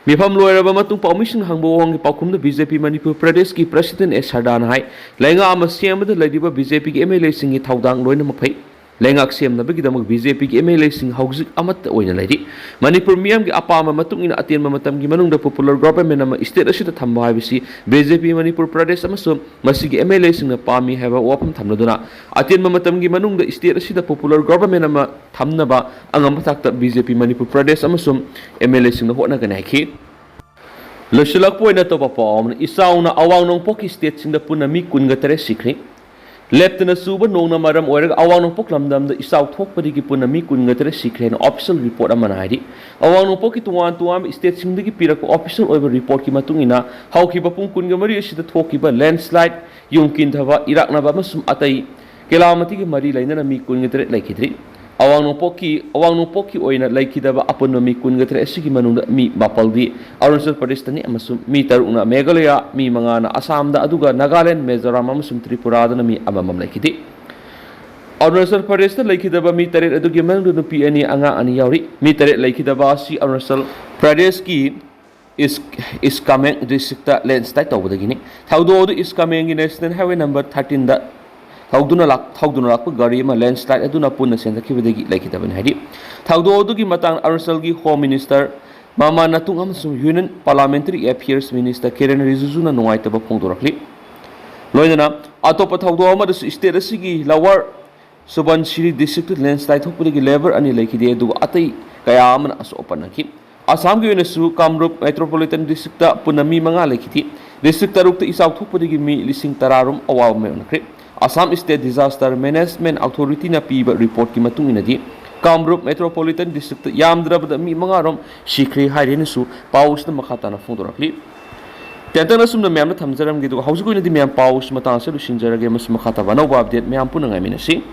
ꯃꯤꯐꯝ ꯂꯣꯏꯔꯕ ꯃꯇꯨꯡ ꯄꯥꯎꯃꯤꯁꯤꯡꯅ ꯍꯪꯕ ꯋꯥꯍꯪꯒꯤ ꯄꯥꯎꯈꯨꯝꯗ ꯕꯤ ꯖꯦ ꯄꯤ ꯃꯅꯤꯄꯨꯔ ꯄ꯭ꯔꯗꯦꯁꯀꯤ ꯄ꯭ꯔꯁꯤꯗꯦꯟ ꯑꯦꯁ ꯁꯔꯗꯥꯅ ꯍꯥꯏ, ꯂꯩꯉꯥꯛ ꯑꯃ ꯁꯦꯝꯕꯗ ꯂꯩꯔꯤꯕ ꯕꯤ ꯖꯦ ꯄꯤꯒꯤ ꯑꯦꯝ ꯑꯦꯜ ꯑꯦꯁꯤꯡꯒꯤ ꯊꯧꯗꯥꯡ ꯂꯣꯏꯅꯃꯛ ꯐꯩ꯫ ꯂꯩꯉꯥꯛ ꯁꯦꯝꯅꯕꯒꯤꯗꯃꯛ ꯕꯤ ꯖꯦ ꯄꯤꯒꯤ ꯑꯦꯝ ꯑꯦꯜ ꯑꯦꯁꯤꯡ ꯍꯧꯖꯤꯛ ꯑꯃꯠꯇ ꯑꯣꯏꯅ ꯂꯩꯔꯤ꯫ ꯃꯅꯤꯄꯨꯔ ꯃꯤꯌꯥꯝꯒꯤ ꯑꯄꯥꯝꯕ ꯃꯇꯨꯡ ꯏꯟꯅ ꯑꯇꯦꯟꯕ ꯃꯇꯝꯒꯤ ꯃꯅꯨꯡꯗ ꯄꯣꯄꯨꯂꯔ ꯒꯣꯚꯔꯟꯃꯦꯟ ꯑꯃ ꯁ꯭ꯇꯦꯠ ꯑꯁꯤꯗ ꯊꯝꯕ ꯍꯥꯏꯕꯁꯤ ꯕꯤ ꯖꯦ ꯄꯤ ꯃꯅꯤꯄꯨꯔ ꯄ꯭ꯔꯗꯦꯁ ꯑꯃꯁꯨꯡ ꯃꯁꯤꯒꯤ ꯑꯦꯝ ꯑꯦꯜ ꯑꯦꯁꯤꯡꯅ ꯄꯥꯝꯃꯤ ꯍꯥꯏꯕ ꯋꯥꯐꯝ ꯊꯝꯂꯗꯨꯅ ꯑꯇꯦꯟꯕ ꯃꯇꯝꯒꯤ ꯃꯅꯨꯡꯗ ꯁ꯭ꯇꯦꯠ ꯑꯁꯤꯗ ꯄꯣꯄꯨꯂꯔ ꯒꯣꯚꯔꯟꯃꯦꯟ ꯑꯃ ꯊꯝꯅꯕ ꯑꯉꯝꯕ ꯊꯥꯛꯇ ꯕꯤ ꯖꯦ ꯄꯤ ꯃꯅꯤꯄꯨꯔ ꯄ꯭ꯔꯗꯦꯁ ꯑꯃꯁꯨꯡ ꯑꯦꯝ ꯑꯦꯜ ꯑꯦꯁꯤꯡꯅ ꯍꯣꯠꯅꯒꯅꯤ ꯍꯥꯏꯈꯤ꯫ ꯂꯣꯏꯁꯤꯜꯂꯛꯄ ꯑꯣꯏꯅ ꯑꯇꯣꯞꯄ ꯄꯥꯎ ꯑꯃꯅ, ꯏꯆꯥꯎꯅ ꯑꯋꯥꯡ ꯅꯣꯡꯄꯣꯛꯀꯤ ꯁ꯭ꯇꯦꯠꯁꯤꯡꯗ ꯄꯨꯟꯅ ꯃꯤ ꯀꯨꯟꯒ ꯇꯔꯦꯠ ꯁꯤꯈ꯭ꯔꯦ꯫ ꯂꯦꯞꯇꯅ ꯆꯨꯕ ꯅꯣꯡꯅ ꯃꯔꯝ ꯑꯣꯏꯔꯒ ꯑꯋꯥꯡ ꯅꯣꯡꯄꯣꯛ ꯂꯝꯗꯝꯗ ꯏꯆꯥꯎ ꯊꯣꯛꯄꯗꯒꯤ ꯄꯨꯟꯅ ꯃꯤ ꯀꯨꯟꯒ ꯇꯔꯦꯠ ꯁꯤꯈ꯭ꯔꯦ ꯍꯥꯏꯅ ꯑꯣꯐꯤꯁꯤꯌꯦꯜ ꯔꯤꯄꯣꯔꯠ ꯑꯃꯅ ꯍꯥꯏꯔꯤ꯫ ꯑꯋꯥꯡ ꯅꯣꯡꯄꯣꯛꯀꯤ ꯇꯣꯉꯥꯟ ꯇꯣꯉꯥꯟꯕ ꯁ꯭ꯇꯦꯠꯁꯤꯡꯗꯒꯤ ꯄꯤꯔꯛꯄ ꯑꯣꯐꯤꯁꯤꯌꯦꯜ ꯑꯣꯏꯕ ꯔꯤꯄꯣꯔꯠꯀꯤ ꯃꯇꯨꯡ ꯏꯟꯅ, ꯍꯧꯈꯤꯕ ꯄꯨꯡ ꯀꯨꯟꯒ ꯃꯔꯤ ꯑꯁꯤꯗ ꯊꯣꯛꯈꯤꯕ ꯂꯦꯟꯁꯂꯥꯏꯠ, ꯌꯨꯝ ꯀꯤꯟꯊꯕ, ꯏꯔꯥꯛꯅꯕ ꯑꯃꯁꯨꯡ ꯑꯇꯩ ꯀꯦꯂꯥꯃꯇꯤꯒꯤ ꯃꯔꯤ ꯂꯩꯅꯅ ꯃꯤ ꯀꯨꯟꯒ ꯇꯔꯦꯠ ꯂꯩꯈꯤꯗ꯭ꯔꯤ꯫ ꯑꯋꯥꯡ ꯅꯣꯡꯄꯣꯛꯀꯤ, ꯑꯋꯥꯡ ꯅꯣꯡꯄꯣꯛꯀꯤ ꯑꯣꯏꯅ ꯂꯩꯈꯤꯗꯕ ꯑꯄꯨꯟꯕ ꯃꯤ ꯀꯨꯟꯒ ꯇꯔꯦꯠ ꯑꯁꯤꯒꯤ ꯃꯅꯨꯡꯗ ꯃꯤ ꯃꯥꯄꯜꯗꯤ ꯑꯔꯨꯅꯥꯆꯜ ꯄ꯭ꯔꯗꯦꯁꯇꯅꯤ ꯑꯃꯁꯨꯡ ꯃꯤ ꯇꯔꯨꯛꯅ ꯃꯦꯘꯥꯂꯌꯥ, ꯃꯤ ꯃꯉꯥꯅ ꯑꯁꯥꯝꯗ, ꯑꯗꯨꯒ ꯅꯥꯒꯥꯂꯦꯟ, ꯃꯤꯖꯣꯔꯥꯝ ꯑꯃꯁꯨꯡ ꯇ꯭ꯔꯤꯄꯨꯔꯥꯗꯅ ꯃꯤ ꯑꯃꯃꯝ ꯂꯩꯈꯤꯗꯦ꯫ ꯑꯔꯨꯅꯥꯆꯜ ꯄ꯭ꯔꯗꯦꯁꯇ ꯂꯩꯈꯤꯗꯕ ꯃꯤ ꯇꯔꯦꯠ ꯑꯗꯨꯒꯤ ꯃꯅꯨꯡꯗ ꯅꯨꯄꯤ ꯑꯅꯤ, ꯑꯉꯥꯡ ꯑꯅꯤ ꯌꯥꯎꯔꯤ꯫ ꯃꯤ ꯇꯔꯦꯠ ꯂꯩꯈꯤꯗꯕ ꯑꯁꯤ ꯑꯔꯨꯅꯥꯆꯜ ꯄ꯭ꯔꯗꯦꯁꯀꯤ ꯏꯁ, ꯏꯁ ꯀꯥꯃꯦꯡ ꯗꯤꯁꯇ꯭ꯔꯤꯛꯇ ꯂꯦꯟꯁꯂꯥꯏꯠ ꯇꯧꯕꯗꯒꯤꯅꯤ꯫ ꯊꯧꯗꯣꯛ ꯑꯗꯨ ꯏꯁ ꯀꯥꯃꯦꯡꯒꯤ ꯅꯦꯁꯅꯦꯜ ꯍꯥꯏꯋꯦ ꯅꯝꯕꯔ ꯊꯥꯔꯇꯤꯟꯗ ꯊꯧꯗꯨꯅ ꯂꯥꯛ-, ꯊꯧꯗꯨꯅ ꯂꯥꯛꯄ ꯒꯥꯔꯤ ꯑꯃ ꯂꯦꯟꯁꯂꯥꯏꯠ ꯑꯗꯨꯅ ꯄꯨꯟꯅ ꯆꯦꯟꯊꯈꯤꯕꯗꯒꯤ ꯂꯩꯈꯤꯗꯕꯅꯤ ꯍꯥꯏꯔꯤ꯫ ꯊꯧꯗꯣꯛ ꯑꯗꯨꯒꯤ ꯃꯇꯥꯡꯗ ꯑꯔꯨꯅꯥꯆꯜꯒꯤ ꯍꯣꯝ ꯃꯤꯅꯤꯁꯇꯔ ꯃꯃꯥ ꯅꯥꯇꯨꯡ ꯑꯃꯁꯨꯡ ꯌꯨꯅꯤꯌꯟ ꯄꯥꯔꯂꯥꯃꯦꯟꯇꯔꯤ ꯑꯦꯐꯤꯌꯔꯁ ꯃꯤꯅꯤꯁꯇꯔ ꯀꯤꯔꯦꯟ ꯔꯤꯖꯤꯖꯨꯅ ꯅꯨꯡꯉꯥꯏꯇꯕ ꯐꯣꯡꯗꯣꯔꯛꯂꯤ꯫ ꯂꯣꯏꯅꯅ ꯑꯇꯣꯞꯄ ꯊꯧꯗꯣꯛ ꯑꯃꯗꯁꯨ ꯁ꯭ꯇꯦꯠ ꯑꯁꯤꯒꯤ ꯂꯋꯔ ꯁꯨꯕꯟꯁꯤꯔꯤ ꯗꯤꯁꯇ꯭ꯔꯤꯛꯇ ꯂꯦꯟꯁꯂꯥꯏꯠ ꯊꯣꯛꯄꯗꯒꯤ ꯂꯦꯕꯔ ꯑꯅꯤ ꯂꯩꯈꯤꯗꯦ, ꯑꯗꯨꯒ ꯑꯇꯩ ꯀꯌꯥ ꯑꯃꯅ ꯑꯁꯣꯛ ꯑꯄꯟ ꯅꯪꯈꯤ꯫ ꯑꯁꯥꯝꯒꯤ ꯑꯣꯏꯅꯁꯨ ꯀꯥꯃꯔꯨꯞ ꯃꯦꯇ꯭ꯔꯣꯄꯣꯂꯤꯇꯟ ꯗꯤꯁꯇ꯭ꯔꯤꯛꯇ ꯄꯨꯟꯅ ꯃꯤ ꯃꯉꯥ ꯂꯩꯈꯤꯗꯦ꯫ ꯗꯤꯁꯇ꯭ꯔꯤꯛ ꯇꯔꯨꯛꯇ ꯏꯆꯥꯎ ꯊꯣꯛꯄꯗꯒꯤ ꯃꯤ ꯂꯤꯁꯤꯡ ꯇꯔꯥ ꯔꯣꯝ ꯑꯋꯥꯕ ꯃꯥꯌꯣꯛꯅꯈ꯭ꯔꯦ꯫ ꯑꯁꯥꯝ ꯁ꯭ꯇꯦꯠ ꯗꯤꯖꯥꯁꯇꯔ ꯃꯦꯅꯦꯖꯃꯦꯟꯠ ꯑꯣꯊꯣꯔꯤꯇꯤꯅ ꯄꯤꯕ ꯔꯤꯄꯣꯔꯠꯀꯤ ꯃꯇꯨꯡ ꯏꯟꯅꯗꯤ, ꯀꯥꯃꯔꯨꯞ ꯃꯦꯇ꯭ꯔꯣꯄꯣꯂꯤꯇꯟ ꯗꯤꯁꯇ꯭ꯔꯤꯛꯇ ꯌꯥꯝꯗ꯭ꯔꯕꯗ ꯃꯤ ꯃꯉꯥ ꯔꯣꯝ ꯁꯤꯈ꯭ꯔꯦ ꯍꯥꯏꯔꯦꯅꯁꯨ ꯄꯥꯎ ꯑꯁꯤꯗ ꯃꯈꯥ ꯇꯥꯅ ꯐꯣꯡꯗꯣꯔꯛꯂꯤ꯫ ꯇꯦꯟꯇꯛꯅ ꯑꯁꯨꯝꯅ ꯃꯌꯥꯝꯗ ꯊꯝꯖꯔꯝꯒꯦ, ꯑꯗꯨꯒ ꯍꯧꯖꯤꯛ ꯑꯣꯏꯅꯗꯤ ꯃꯌꯥꯝ ꯄꯥꯎ ꯑꯁꯤ ꯃꯇꯥꯡ ꯑꯁꯤꯗ ꯂꯣꯏꯁꯤꯟꯖꯔꯒꯦ, ꯑꯃꯁꯨꯡ ꯃꯈꯥ ꯇꯥꯕ ꯑꯅꯧꯕ ꯑꯞꯗꯦꯠ ꯃꯌꯥꯝ ꯄꯨꯟꯅ ꯉꯥꯏꯃꯤꯟꯅꯁꯤ꯫